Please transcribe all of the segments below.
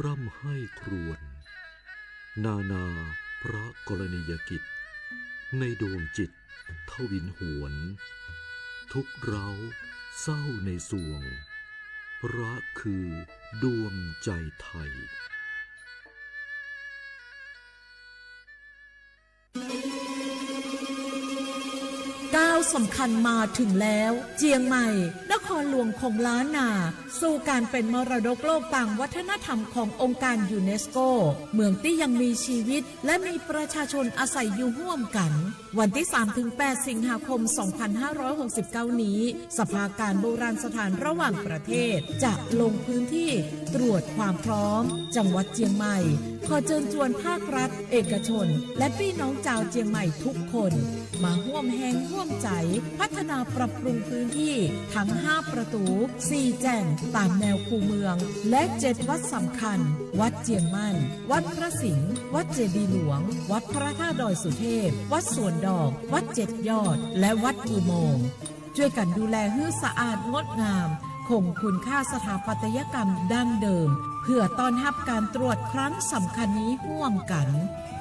ร่ำไห้ครวญ นานาพระกรณียกิจ ในดวงจิตทวินหวน ทุกข์เร้าเศร้าในสวง พระคือดวงใจไทย ก้าวสำคัญมาถึงแล้ว เจียงใหม่ นครหลวงของล้านนา สู่การเป็นมรดกโลกทางวัฒนธรรมขององค์การยูเนสโก เมืองที่ยังมีชีวิต และมีประชาชนอาศัยอยู่ร่วมกัน วันที่สามถึงแปดสิงหาคมสองพันห้าร้อยหกสิบเก้านี้ สภาการโบราณสถานระหว่างประเทศ จะลงพื้นที่ตรวจความพร้อม จังหวัดเจียงใหม่ ขอเชิญชวนภาครัฐ เอกชน และพี่น้องชาวเจียงใหม่ทุกคน มาร่วมแฮงร่วมใจ๋ พัฒนาปรับปรุงพื้นที่ทั้งห้าประตู สี่แจ่ง ตามแนวคูเมือง และเจ็ดวัดสำคัญ วัดเจียงมั่น วัดพระสิงห์ วัดเจดีย์หลวง วัดพระธาตุดอยสุเทพ วัดสวนดอก วัดเจ็ดยอด และวัดอุโมงค์ ช่วยกันดูแลหื้อสะอาดงดงาม คงคุณค่าสถาปัตยกรรมดั้งเดิม เพื่อต้อนรับการตรวจครั้งสำคัญนี้ร่วมกัน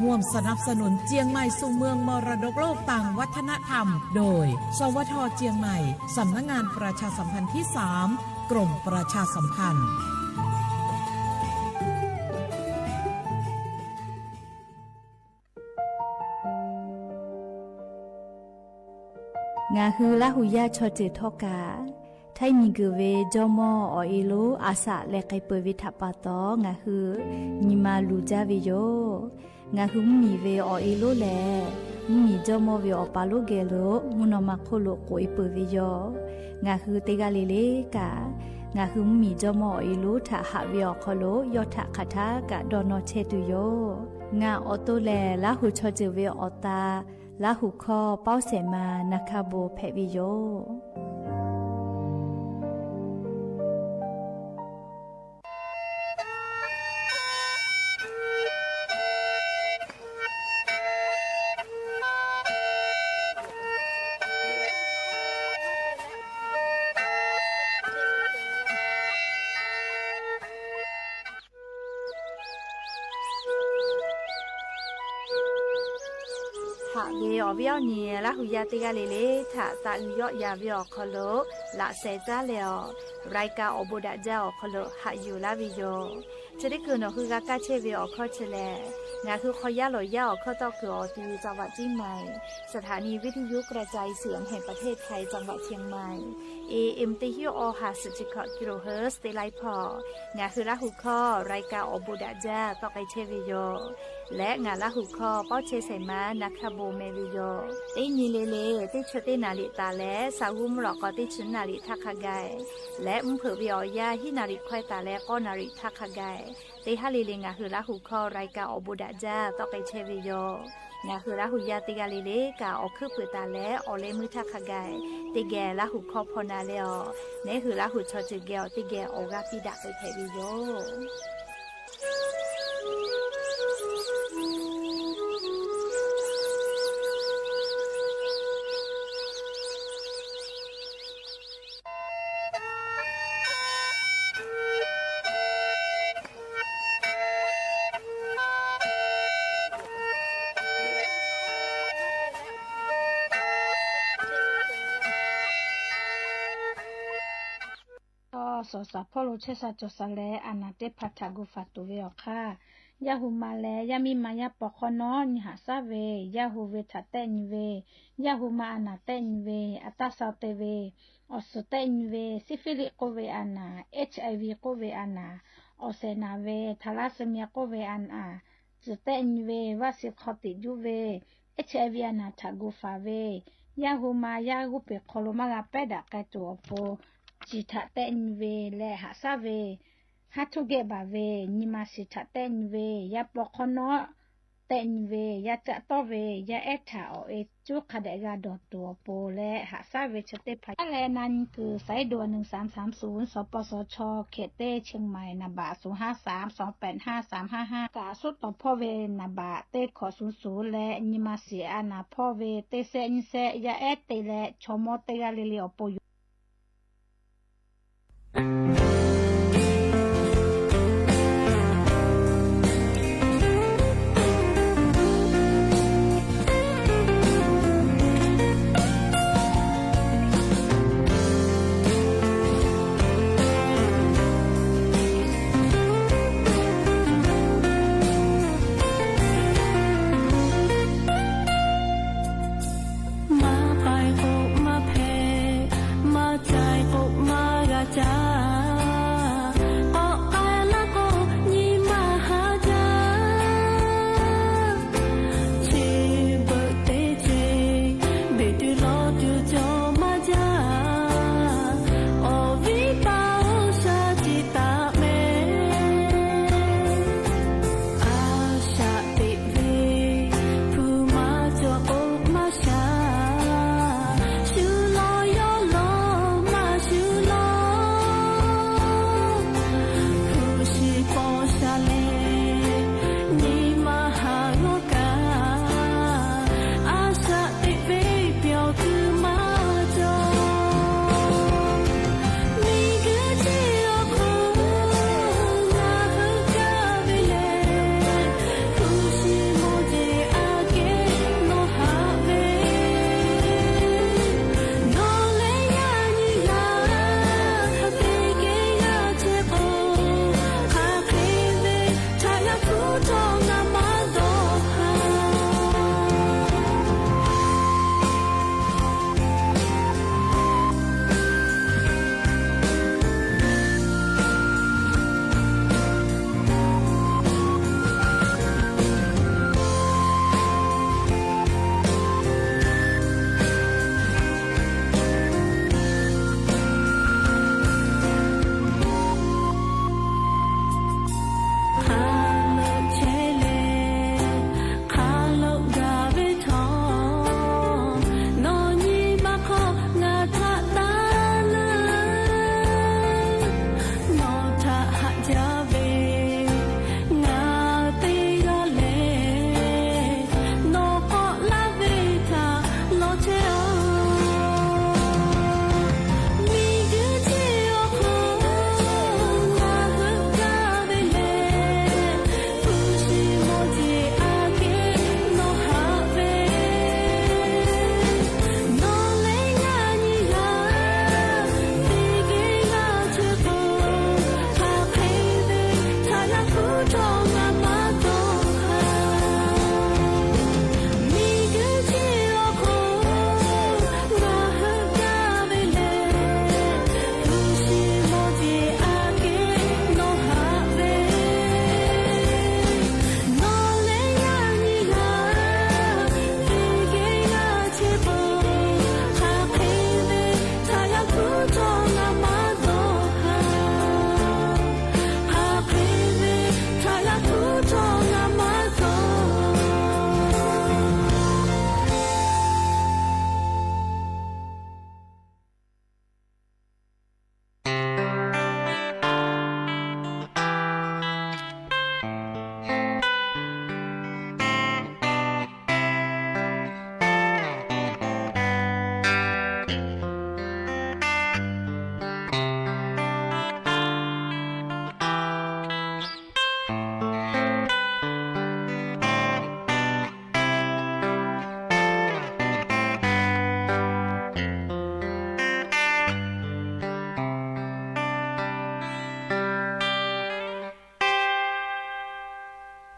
ร่วมสนับสนุนเจียงใหม่สู่เมืองมรดกโลกทางวัฒนธรรม โดย สวท เจียงใหม่ สำนักงานประชาสัมพันธ์ที่สาม กรมประชาสัมพันธ์ Ngaˬ hui Laˇ huˍ yaˇ chaw ceuˬ htawˇ kaꞈ, htaiˇ miˬ guiˬ ve jawˇmawˇ awˬ e lonˉ a shaꞈ leh k'ai peuˬ ve htaꞈ pa taw, ngaˬ hui nyi ma luˬ jaˇ ve yoˬ. Ngaˬ hui mvuhˇmiˬ ve awˬ e lonˉ lehˬ, mvuhˇmiˬ jawˇmawˇ ve awˬ pa lonˉ geh lo mvuhˇ naw ma hk'oˆ lo k'oꞈ e peuˬ ve yoˬ. Ngaˬ hui teˇ g'aˇ le le kaꞈ, ngaˬ hui mvuhˇmiˬ jawˇmawˇ awˬ e lonˉ htaꞈ haꞈ ve awˬ hk'aw lo yawˇ htaꞈ hk'aˬ htaˇ kaꞈ dawˇ nawˇ chehˇ tuˬ yoˬ. Ngaˬ awˬ to lehˬ, Laˇ huˍ chaw ceuˬ ve awˬ ta, Laˇ huˍ hkawˇ pawˇ shehˍ ma Na hkaˇ bon hpehꞈ ve yoˬ. Haꞈ ve awˬ viˉ awˬ nyi Laˇ huˍ yaˇ teˇ g'aˇ le le htaꞈ taꞈ uiˍ yawˆ yan ve awˬ hk'aw lo, laꞈ sheh caˉ leh awˬ, รายการ awˬ bon daꞈ jaˇ awˬ hk'aw lo haꞈ yuˬ laˇ ve yoˬ. Chi teˇ hkui nawˬ hui g'a kaˇ chehˇ ve awˬ hkawˇ chi lehˬ, ngaˬ hui hk'aw yaˇ lawˬ yaˇ awˬ hkawˇ tawˇ kuiˬ awˬ ti ve จังหวัดเชียงใหม่ สถานีวิทยุกระจายเสียงแห่งประเทศไทย จังหวัดเชียงใหม่ เอเอ็ม teˇ hinˉ awˬ ha suhˍ chi hkawꞈ kilohertz teˇ laiˉ hpawˇ, ngaˬ hui Laˇ huˍ hkawˇ รายการ awˬ bon daꞈ jaˇ tawˆ k'ai chehˇ ve yoˬ. Leh ngaˬ Laˇ huˍ hkawˇ pawˇ chehˇ shehˍ ma Na hkaˇ bon meh ve yoˬ. Teˇ nyi le le teˇ chi teˇ naˍ riˍ taˍ leh, saˍ g'uˇ mvuhˇ lawꞈ k'aw teˇ chi naˍ riˍ htaˇ hk'a gaˬ, leh mvuhˇ hpeuꞈ ve awˬ yanˇ hiˉ naˍ riˍ hkawehˇ taˍ leh k'awˇ naˍ riˍ htaˇ hk'a gaˬ, teˇ haˉ le le ngaˬ hui Laˇ huˍ hkawˇ รายการ awˬ bon daꞈ jaˇ tawˆ k'ai chehˇ ve yoˬ. Ngaˬ hui Laˇ huˍ yaˇ teˇ g'aˇ le le kaꞈ awˬ hkuiˉ puiˍ taˍ leh awˬ leh meuˇ htaˇ hk'a gaˬ, teˇ geh Laˇ huˍ hkawˇ hpaw na leh awˬ, neˉ hui Laˇ huˍ chaw ceuˬ geh awˬ teˇ geh awˬ g'aˇ piˇ daꞈ k'ai hpehꞈ ve yoˬ. Tawˇ sawˍ shaˍ hpawˇ lo chehˇ sha cawˬ sha leh, a naˍ teˇ hpaˍ htaꞈ gu faˍ tuˬ ve awˬ hk'aˇ, yaˇ hu ma leh yaˇ miˇ ma yaˇ paw hk'awˇ nawˉ nyi haꞈ shaˉ ve, yaˇ hu ve htaꞈ tehˆ nyi ve, yaˇ hu ma a naˍ tehˆ nyi ve, a taˇ sha te ve, awˬ suhˍ tehˆ nyi ve, ซิฟิลิส k'oˆ ve a naˍ, HIV k'oˆ ve a naˍ, awˬ shehˍ naˍ ve, ทาลัสซีเมีย k'oˆ ve a naˍ, tcuhˬ tehˆ nyi ve, vaˆ shi hk'aw tiꞈ juˇ ve, HIV a naˍ htaꞈ gu faˍ ve, yaˇ hu ma yaˇ g'uˇ peˬ hk'aw lo maˇ g'a pehˉ daꞈ k'ai tuˬ awˬ pon, ciˬ htaꞈ tehˆ nyi ve leh haꞈ shaˉ ve, haˉ htuˇ geh baˬ ve, nyi ma shiˍ htaꞈ tehˆ nyi ve, yaˇ paw hk'awˇ nawˉ tehˆ nyi ve, yaˇ caˆ tawˇ ve, yaˇ ehˉ htaꞈ awˬ e cuˉ hk'a dehꞈ g'a dawˬ tuˬ awˬ pon leh haꞈ shaˉ ve chi teˇ hpaˍ yaˇ leh na nyi kuiˬ สายด่วน หนึ่งสามสามศูนย์ สปสช เขตเต้ เชียงใหม่ naˍ baꞈ ศูนย์ห้าสาม สองแปดห้า สามห้าห้า kaꞈ suhˉ tawˍ hpawˇ ve naˍ baꞈ teˇ hkawꞈ ศูนย์ศูนย์ leh nyi ma shiˍ a naˍ hpawˇ ve teˇ sehˆ nyiˇ sehˆ yaˇ ehˉ te leh chaw mawˇ teˇ g'aˇ le le awˬ pon yoˬ.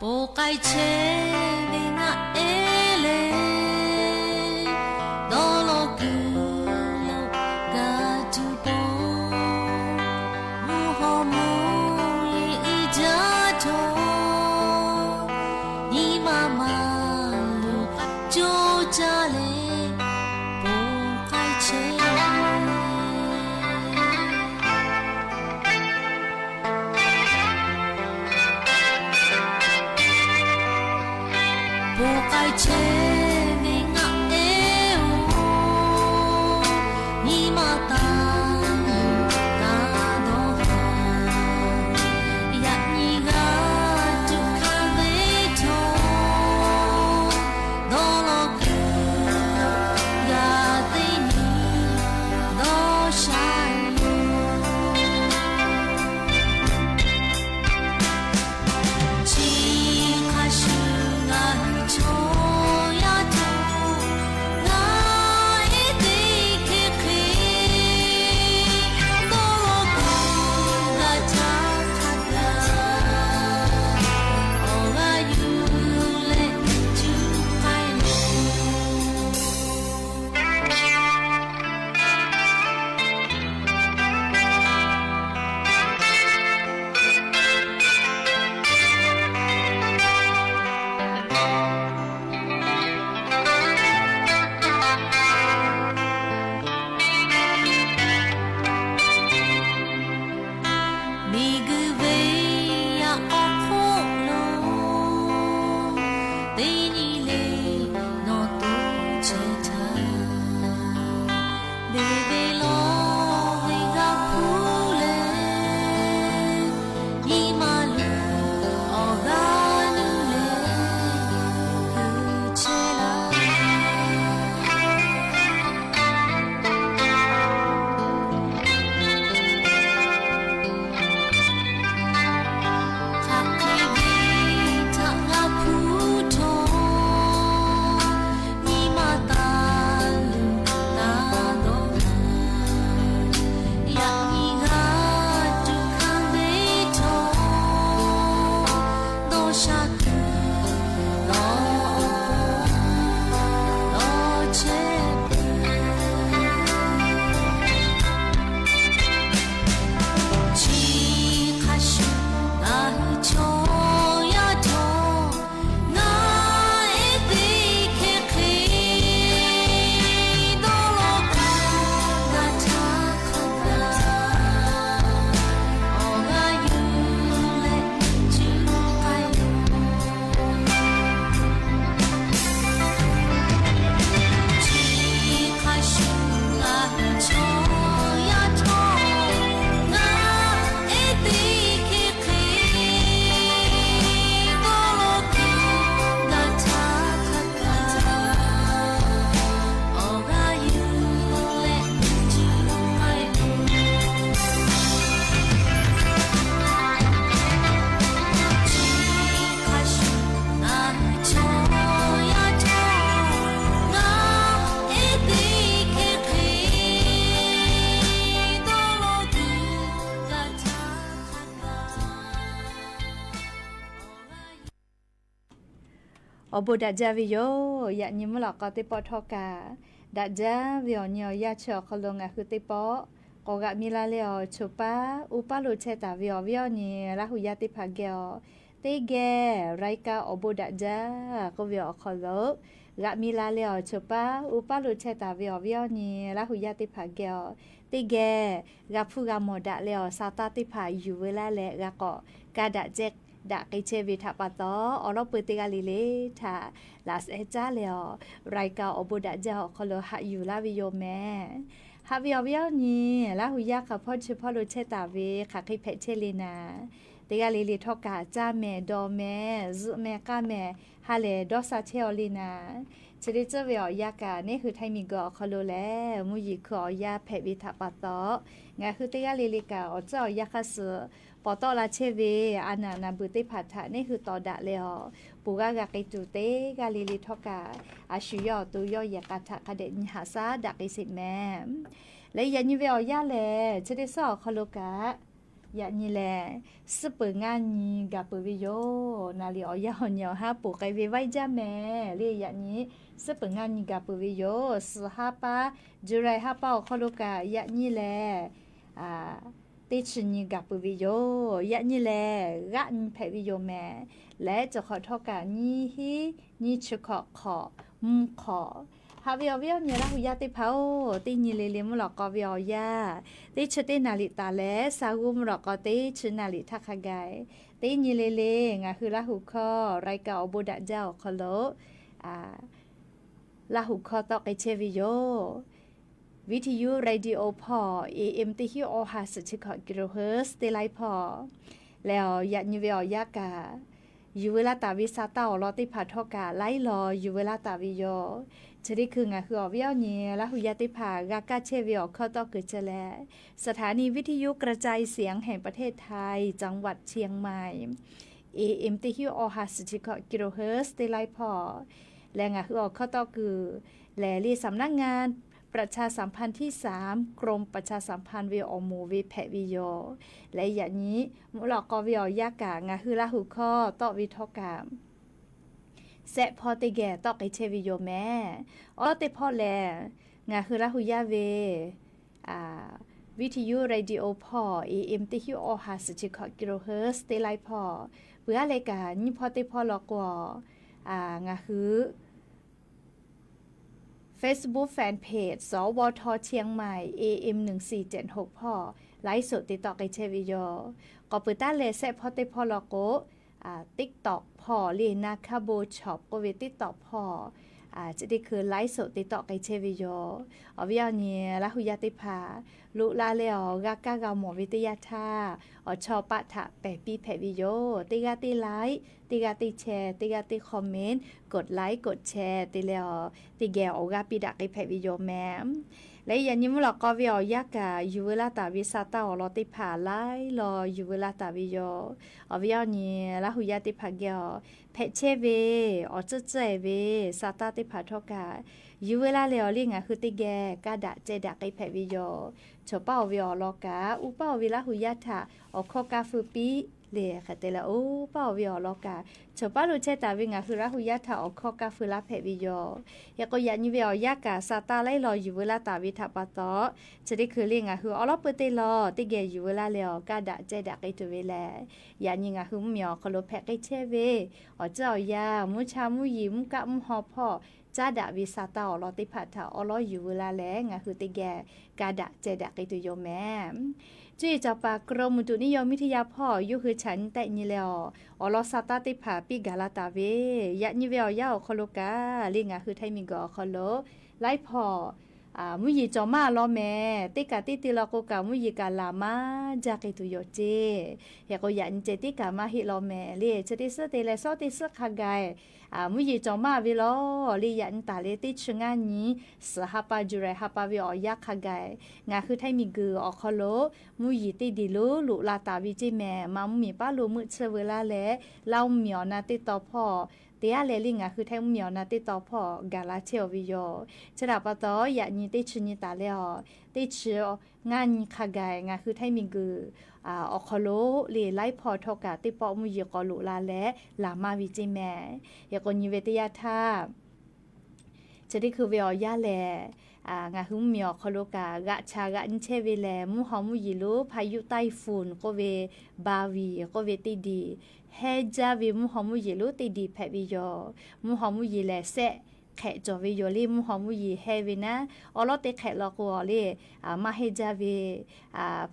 Ponˬ k'ai chehˇ ve ngaˆ ehˉ leh, dawˇ law kuiˬ lo g'a tuˬ pawˆ, mvuhˇ haw mvuhˇ yeˬ uiˍ jaˇ htawˇ, nyi ma maˍ lo coˇ caˇ leh, ponˬ k'ai chehˇ Ponˬ k'ai chehˇ ve ngaˆ ehˉ-oˬ, nyi ma taˍ taˍ dawˇ haˍ. Yaꞈ nyi g'a tuꞈ hkanˍ ve htawˇ, dawˇ law kuiˬ g'a teˇ nyi dawˇ sha yoˬ. Chi hk'a shuˍ ngaˬ hui chaw yaˇ htawˇ, ngaˬ ehˉ teˇ hkeh hk'e, dawˇ law kuiˬ g'a htaˇ hk'a gaˬ, awˬ g'aˇ yuˬ leh cuˇ k'ai loˬ. Miˬguiˬ ve yaꞈ k'aw hk'oˆ lo, teˇ nyi le nawˬ to chehˇ htaˇ, beˬ ve lawˬ ve g'a hpuˇ leh, nyi ma luˬ awˬ g'aˇ nuˇ leh hui chehˇ laˇ. Hk'aˬ hk'e ve htaꞈ g'a hpuˇ htawˇ, nyi ma taˍ luˬ taˍ dawˇ laˬ. Yaꞈ nyi g'a tuꞈ hkanˍ ve htawˇ, dawˇ sha kuiˬ lawˬ, lawˬ chehˇ peuˬ. Chi hk'a shuˍ ngaˬ hui chaw yaˇ htawˇ, ngaˬ ehˉ teˇ hkeh hk'e, dawˇ law kuiˬ g'a htaˇ hk'a gaˬ, awˬ g'aˇ yuˬ leh cuˇ k'ai loˬ. Chi hk'a shuˍ ngaˬ hui chaw yaˇ htawˇ, ngaˬ ehˉ teˇ hkeh hk'e, dawˇ law kuiˬ g'a htaˇ hk'a gaˬ, awˬ g'aˇ yuˬ leh cuˇ k'ai loˬ. Chi hk'a shuˍ ngaˬ hui chaw yaˇ htawˇ, ngaˬ ehˉ teˇ hkeh hk'e, dawˇ law kuiˬ g'a htaˇ hk'a gaˬ. Awˬ bon daꞈ jaˇ ve yoˬ. Yaꞈ nyi mvuhˇ lawꞈ k'aw teˇ pawˆ htawˇ kaꞈ, daꞈ jaˇ ve awˬ nyi awˬ yanˇ chi awˬ hk'aw lo ngaˬ hui teˇ pawˆ k'awꞈ g'aꞈ mi la leh awˬ choˬ paˇ uˉ paˇ lo chehˇ taˍ ve awˬ viˉ awˬ nyi Laˇ hu yaˇ teˇ hpaˍ geh awˬ, teˇ geh raiˍ kaˆ awˬ bon daꞈ jaˇ k'oˆ ve awˬ hk'aw lo g'aꞈ mi la leh awˬ choˬ paˇ uˉ paˇ lo chehˇ taˍ ve awˬ viˉ awˬ nyi Laˇ hu yaˇ teˇ hpaˍ geh awˬ, teˇ geh g'a hpuˇ g'a mawˬ daꞈ leh awˬ, sa taˇ teˇ hpaˍ yuˬ veu laˇ leh g'a k'awꞈ ka daꞈ ceh daꞈ k'ai chehˇ ve htaꞈ pa taw, awˬ lawn peu teˇ g'aˇ le le htaꞈ laꞈ sheh caˉ leh awˬ, raiˍ kaˆ awˬ bon daꞈ jaˇ awˬ hk'aw lo haꞈ yuˬ laˇ ve yoˬ mehˍ. Haꞈ ve awˬ viˉ awˬ nyi, Laˇ hu yaˇ hk'aˬ hpawˇ chi hpawˇ lo chehˇ taˍ ve hk'aˬ hk'e hpehꞈ chehˇ le naˍ, teˇ g'aˇ le le htawˇ kaꞈ caˇ mehˍ dawˬ mehˍ zuhˆ mehˍ k'aˇ mehˍ ha lehˬ dawˇ sha chehˇ aw le naˍ. Chi teˇ tcuhˉ ve awˬ yanˇ kaꞈ neˇ hui htaiˇ miˬguiˬ awˬ hk'aw lo lehˬ mvuhˇ yeˬ hkui awˬ yanˇ hpehꞈ ve htaꞈ pa taw, ngaˬ hui teˇ g'aˇ le le kaꞈ awˬ tcuhˉ awˬ yanˇ hk'aˇ suh pawˍ tawˆ la chehˇ ve a naˍ naˍ beuˬ teˇ hpaˍ htaꞈ neˇ hui tawˍ daꞈ leh awˬ, ponˬ g'aˇ g'a k'ai tuˬ teˇ g'aˇ le le htawˇ kaꞈ, a shu yawˇ awˬ to yawˇ yehˬ k'a htaꞈ hk'a dehꞈ nyi haꞈ shaˉ daꞈ k'ai sheˍ mehˍ. Leh yaꞈ nyi ve awˬ yanˇ lehˬ, chi teˇ suhˉ awˬ hk'aw lo kaꞈ Yaꞈ nyi lehˬ, suhˉ peuˬ ngaˇ nyi gaˬ peuˬ ve yoˬ. Naˍ liˍ awˬ yanˇ awˬ nyi awˬ haˉ poˬ k'ai ve vaiˇ jaˇ mehˍ le. Yaꞈ nyi suhˉ peuˬ ngaˇ nyi gaˬ peuˬ ve yoˬ. Suhˍ ha pa, July ha pa awˬ hk'aw lo kaꞈ yaꞈ nyi lehˬ, teˇ chi nyi gaˬ peuˬ ve yoˬ. Yaꞈ nyi lehˬ g'aˆ nyi hpehꞈ ve yoˬ mehˍ. Leh cawˬ hk'awꞈ htawˇ kaꞈ nyiˇ hinˉ nyiˇ chi hkawꞈ hk'awꞈ mvuhˇ hk'awꞈ. Haꞈ ve awˬ viˉ awˬ nyi Laˇ hu yaˇ teˇ hpaˍ-oˬ, teˇ nyi le le mvuhˇ lawꞈ k'aw ve awˬ yanˇ, teˇ chi teˇ naˍ liˍ taˍ leh sa g'uˇ mvuhˇ lawꞈ k'aw teˇ chi naˍ liˍ htaˇ hk'a gaˬ, teˇ nyi le le ngaˬ hui Laˇ hu hkawˇ รายการ awˬ bon daꞈ jaˇ awˬ hk'aw lo Laˇ hu hkawˇ tawˆ k'ai chehˇ ve yoˬ. Viˇ hti yuˇ radio hpawˇ A M teˇ hinˉ awˬ ha suhˍ chi hkawꞈ kilohertz teˇ laiˉ hpawˇ lehˬ, yaꞈ nyi ve awˬ yanˇ kaꞈ, yuˬ veu laˇ taˍ ve sa taˇ awˬ lawn teˇ hpaˍ htawˇ kaꞈ laiˉ law yuˬ veu laˇ taˍ ve yoˬ. Chi teˇ hkui ngaˬ hui awˬ viˉ awˬ nyi Laˇ hu yaˇ teˇ hpaˍ g'a kaˇ chehˇ ve awˬ hkawˇ tawˆ kuiˬ chi lehˬ, สถานีวิทยุกระจายเสียงแห่งประเทศไทย จังหวัดเชียงใหม่ A M teˇ hinˉ awˬ ha suhˍ chi hkawꞈ kilohertz teˇ laiˉ hpawˇ lehˬ, ngaˬ hui awˬ hkawˇ tawˆ kuiˬ lehˬ le สำนักงานประชาสัมพันธ์ที่สาม กรมประชาสัมพันธ์ ve awˬ moˍ ve hpehꞈ ve yoˬ. Leh yaꞈ nyi mvuhˇ lawꞈ k'aw ve awˬ yanˇ kaꞈ ngaˬ hui Laˇ hu hkawˇ tawˆ ve htawˇ kaꞈ, sehˆ hpawˇ teˇ geh tawˆ k'ai chehˇ ve yoˬ mehˍ. Awˉ lawˉ teˇ hpawˇ lehˬ, ngaˬ hui Laˇ hu yaˇ ve viˇ hti yuˇ radio hpawˇ A M teˇ hinˉ awˬ ha suhˍ chi hkawꞈ kilohertz teˇ laiˉ hpawˇ, peuˬ aˉ leh kaꞈ nyiˇ hpawˇ teˇ hpawˇ law k'o, ngaˬ hui Facebook fan page สวท เชียงใหม่ A M หนึ่งสี่เจ็ดหก hpawˇ ไลฟ์สด te tawˆ k'ai chehˇ ve yoˬ. K'awꞈ peuˬ taˉ leh sehˆ hpawˇ teˇ hpawˇ law k'o, TikTok hpawˇ le Na Kha Bo Chop k'oˆ ve TikTok hpawˇ chi teˇ hkui ไลฟ์สด te tawˆ k'ai chehˇ ve yoˬ. Awˬ viˉ awˬ nyi Laˇ hu yaˇ teˇ hpaˍ loꞈ la leh awˬ g'a kaˇ g'a mawˬ ve teˇ yanˇ htaˇ, awˬ chawˇ paˆ htaꞈ pehˬ piˇ hpehꞈ ve yoˬ. Teˇ g'aˇ teˇ like, teˇ g'aˇ teˇ share, teˇ g'aˇ teˇ comment, กดไลค์ กดแชร์ te leh awˬ teˇ geh awˬ g'aˇ piˇ daꞈ k'ai hpehꞈ ve yoˬ mehˍ. Leh yaꞈ nyi mvuhˇ lawꞈ k'aw ve awˬ yanˇ kaꞈ yuˬ veu laˇ taˍ ve sa taˇ awˬ lawn teˇ hpaˍ laiˉ law yuˬ veu laˇ taˍ ve yoˬ. Awˬ viˉ awˬ nyi Laˇ hu yaˇ teˇ hpaˍ geh awˬ hpehꞈ chehˇ ve awˬ tcuhˇ tcuhˇ-e ve sa taˇ teˇ hpaˍ htawˇ kaꞈ yuˬ veu laˇ leh awˬ le ngaˬ hui teˇ geh kaˇ daꞈ ceh daꞈ k'ai hpehꞈ ve yoˬ. Chaw paˇ-oˬ ve awˬ lawn kaꞈ uˉ paˇ-oˬ ve Laˇ hu yaˇ htaꞈ awˬ hkawˇ kaˇ feu piˇ le hk'e te leh, uˉ paˇ-oˬ ve awˬ lawn kaꞈ chaw paˇ lo chehˇ taˍ ve ngaˬ hui Laˇ hu yaˇ htaꞈ awˬ hkawˇ kaˇ feu laˇ hpehꞈ ve yoˬ. Hk'e k'o yaꞈ nyi ve awˬ yanˇ kaꞈ sa taˇ laiˉ law yuˬ veu laˇ taˍ ve htaꞈ pa taw, chi teˇ hkui le ngaˬ hui awˉ lawˉ peuˬ teˇ law teˇ geh yuˬ veu laˇ leh awˬ kaˇ daꞈ ceh daꞈ k'ai tuˬ ve lehˬ, yaꞈ nyi ngaˬ hui mvuhˇmiˬ awˬ hk'aw lo hpehꞈ k'ai chehˇ ve awˬ ceuˬ awˬ yanˇ, mvuhˇ cha mvuhˇ yeˬ, mvuhˇ kaˆ mvuhˇ haw hpawˇ caˉ daꞈ ve sa taˇ awˬ lawn teˇ hpaˍ htaꞈ awˉ lawˉ yuˬ veu laˇ leh ngaˬ hui teˇ geh kaˇ daꞈ ceh daꞈ k'ai tuˬ yoˬ mehˍ. Cuˇ yiˍ cawˬ paˍ กรมอุตุนิยมวิทยา hpawˇ yawˇ hui chaꞈ nyi tehˆ nyi leh awˬ, awˬ lawn sa taˇ teˇ hpaˍ piˇ gaˬ la taˍ ve, yaꞈ nyi ve awˬ yanˇ awˬ hk'aw lo kaꞈ le ngaˬ hui htaiˇ miˬguiˬ awˬ hk'aw lo laiˉ hpawˇ mvuhˇ yeˬ cawˬ maˇ law mehˍ. Teˇ kaꞈ teˇ te law k'o kaꞈ mvuhˇ yeˬ kaꞈ laˬ maˇ jaˇ k'ai tuˬ yoˬ ceˇ. Hk'e k'o yaꞈ nyi ceh tiˉ kaꞈ maˇ heˆ law mehˍ le. Chi teˇ suhˉ te leh shawˉ teˇ suhˉ hk'a gaˬ mvuhˇ yeˬ cawˬ maˇ ve law le. Yaꞈ nyi taˍ leh teˇ chi ngaˇ nyi suhˍ ha pa July ha pa ve awˬ yanˇ hk'a gaˬ ngaˬ hui htaiˇ miˬguiˬ awˬ hk'aw lo mvuhˇ yeˬ teˇ diˬ loˉ loꞈ la taˍ ve ceˇ mehˍ. Ma mvuhˇmiˬ paˉ lo meuˆ tsuhˇ veu laˇ leh, Laˇ mvuhˇmiˬ awˬ na teˇ taw hpawˇ te aˉ leh le ngaˬ hui htaiˇ mvuhˇmiˬ awˬ na teˇ taw hpawˇ gaˬ la chehˇ-oˬ ve yoˬ. Chi htaꞈ pa taw yaꞈ nyi teˇ chi nyi taˍ leh awˬ, teˇ chi ngaˇ nyi hk'a gaˬ ngaˬ hui htaiˇ miˬguiˬ awˬ hk'aw lo le laiˉ hpawˇ htawˇ kaꞈ teˇ pawˆ mvuhˇ yeˬ k'awꞈ loꞈ la leh laˬ maˇ ve ceˇ mehˍ. Hk'e k'o nyi ve teˇ yanˇ htaˇ chi teˇ hkui ve awˬ yanˇ lehˬ, ngaˬ hui mvuhˇmiˬ awˬ hk'aw lo kaꞈ g'aꞈ cha g'aꞈ nyi chehˇ ve lehˬ, mvuhˇ haw mvuhˇ yeˬ lonˉ พายุไต้ฝุ่น k'oˆ ve บาวี k'oˆ ve teˇ diˬ, hehnˇ jaˇ ve mvuhˇ haw mvuhˇ yeˬ lonˉ teˇ diˬ hpehꞈ ve yoˬ. Mvuhˇ haw mvuhˇ yeˬ lehˬ sehˆ hk'ehꞈ cawˬ ve yoˬ le. Mvuhˇ haw mvuhˇ yeˬ hehnˇ ve naˉ, awˉ lawˉ teˇ hk'ehꞈ law k'o le maˇ hehnˇ jaˇ ve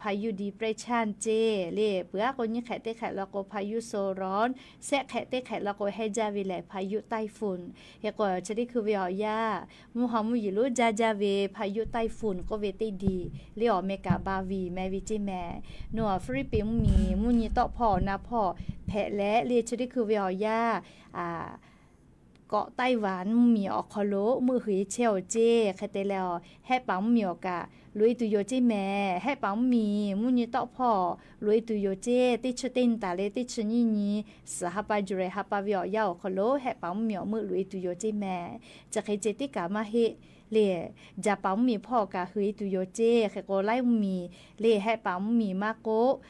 พายุดีเปรสชัน ceˇ le. Peuˬ aˉ k'o nyiˇ hk'ehꞈ teˇ hk'ehꞈ law k'o พายุโซนร้อน, sehˆ hk'ehꞈ teˇ hk'ehꞈ law k'o hehnˇ jaˇ ve lehˬ พายุไต้ฝุ่น. Hk'e k'o chi teˇ hkui ve awˬ yanˇ mvuhˇ haw mvuhˇ yeˬ lonˉ jaˇ jaˇ ve พายุไต้ฝุ่น k'oˆ ve teˇ diˬ le awˬ meh kaꞈ บาวี meh ve ceˇ mehˍ. Nawˬ Hpiˇliˇpiˆ mvuhˇmiˬ mvuhˇ nyi tawˆ hpawˇ awˬ na hpawˇ hpehꞈ leh le chi teˇ hkui ve awˬ yanˇ kawꞈ ไต้หวัน mvuhˇmiˬ awˬ hk'aw lo meuˆ huiˍ chehˇ-oˬ ceˇ. Hk'e te leh awˬ, Hehˆ paˍ mvuhˇmiˬ awˬ kaꞈ loꞈ-e tuˬ yoˬ ceˇ mehˍ. Hehˆ paˍ mvuhˇmiˬ mvuhˇ nyi tawˆ hpawˇ loꞈ-e tuˬ yoˬ ceˇ. Teˇ chi teˇ nyi taˍ leh teˇ chi nyiˇ nyi suhˍ ha pa July ha pa ve awˬ yanˇ awˬ hk'aw lo hehˆ paˍ mvuhˇmiˬ awˬ meuˆ loꞈ-e tuˬ yoˬ ceˇ mehˍ. Chi hk'e ceh tiˉ kaꞈ maˇ heˆ le. Jaˍpaˍ mvuhˇmiˬ hpawˇ kaꞈ hui-e tuˬ yoˬ ceˇ. Hk'e k'o, Laˇ mvuhˇmiˬ le, Hehˆ paˍ mvuhˇmiˬ maˇ k'oˆ,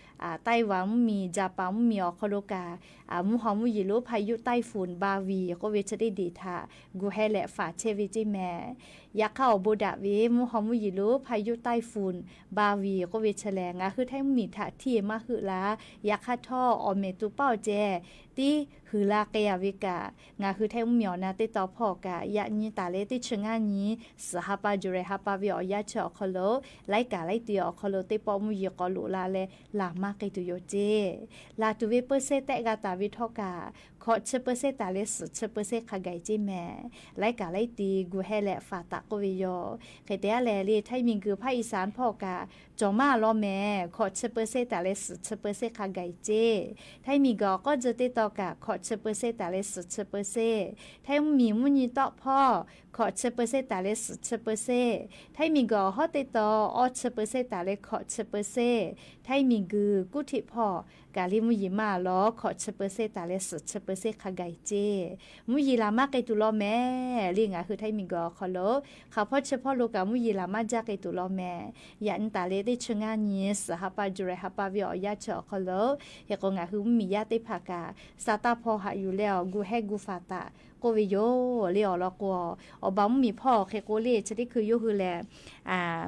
Taiˍwanˍ mvuhˇmiˬ, Jaˍpaˍ mvuhˇmiˬ awˬ hk'aw lo kaꞈ, mvuhˇ haw mvuhˇ yeˬ lonˉ พายุไต้ฝุ่นบาวี k'oˆ ve chi teˇ deꞈ htaꞈ gu heh leh faˍ chehˇ ve ceˇ mehˍ. Yaꞈ hk'aˇ, awˬ bon daꞈ ve mvuhˇ haw mvuhˇ yeˬ lonˉ พายุไต้ฝุ่นบาวี k'oˆ ve chi lehˬ, ngaˬ hui Htaiˇ mvuhˇmiˬ htaꞈ htiˇ maˇ heuˆ la. Yaꞈ hk'aˇ htawˇ, awˬ meꞈ tu paˇ awˬ ceh tiˉ huiˍ la k'ai-a ve kaꞈ, ngaˬ hui Htaiˇ mvuhˇmiˬ awˬ na teˇ taw hpawˇ kaꞈ, yaꞈ nyi taˍ leh teˇ chi ngaˇ nyi suhˍ ha pa July ha pa ve awˬ yanˇ chi awˬ hk'aw lo, laiˉ kaˍ laiˉ ti awˬ hk'aw lo teˇ pawˆ mvuhˇ yeˬ k'awꞈ loꞈ la leh laˬ maˇ k'ai tuˬ yoˬ ceˇ. Laˬ tuˬ ve เปอร์เซ็นต์ tehˆ g'a taˍ ve htawˇ kaꞈ, hkawꞈ chi เปอร์เซ็นต์ taˍ leh suhˍ chi เปอร์เซ็นต์ hk'a gaˬ-e ceˇ mehˍ. Laiˉ kaˍ laiˉ ti gu heh leh faˍ taˍ k'oˆ ve yoˬ. Hk'e te-a lehˬ le, Htaiˇ miˬguiˬ ภาคอีสาน hpawˇ kaꞈ cawˬ maˇ law mehˍ. Hkawꞈ chi เปอร์เซ็นต์ taˍ leh suhˍ chi เปอร์เซ็นต์ hk'a gaˬ-e ceˇ. Htaiˇ miˬguiˬ awˬ k'awˇ jeh teˇ taw kaꞈ hkawꞈ chi เปอร์เซ็นต์ taˍ leh suhˍ chi เปอร์เซ็นต์. Htaiˇ mvuhˇmiˬ mvuhˇ nyi tawˆ hpawˇ hkawꞈ chi เปอร์เซ็นต์ taˍ leh suhˍ chi เปอร์เซ็นต์. Htaiˇ miˬguiˬ awˬ hawˉ teˇ taw awˇ chi เปอร์เซ็นต์ taˍ leh hkawꞈ chi เปอร์เซ็นต์. Htaiˇ miˬguiˬ kuˇ htiˆ hpawˇ kaꞈ le mvuhˇ yeˬ maˇ lawˬ, hkawꞈ chi เปอร์เซ็นต์ taˍ leh suhˍ chi เปอร์เซ็นต์ hk'a gaˬ-e ceˇ. Mvuhˇ yeˬ laˬ maˇ k'ai tuˬ law mehˍ le, ngaˬ hui Htaiˇ miˬguiˬ awˬ hk'aw lo hk'aˬ hpawˇ chi hpawˇ lo kaꞈ mvuhˇ yeˬ laˬ maˇ jaˇ k'ai tuˬ law mehˍ. Yaꞈ nyi taˍ leh teˇ chi ngaˇ nyi suhˍ ha pa July ha pa ve awˬ yanˇ chi awˬ hk'aw lo, hk'e k'o ngaˬ hui mvuhˇmiˬ yaˇ teˇ hpaˍ kaꞈ sa taˇ hpaw haꞈ yuˬ leh awˬ gu heh gu faˍ taˍ k'oˆ ve yoˬ le. Awˬ lawn k'o, awˬ ba mvuhˇmiˬ hpawˇ hk'e k'o le, chi teˇ hkui yawˇ hui lehˬ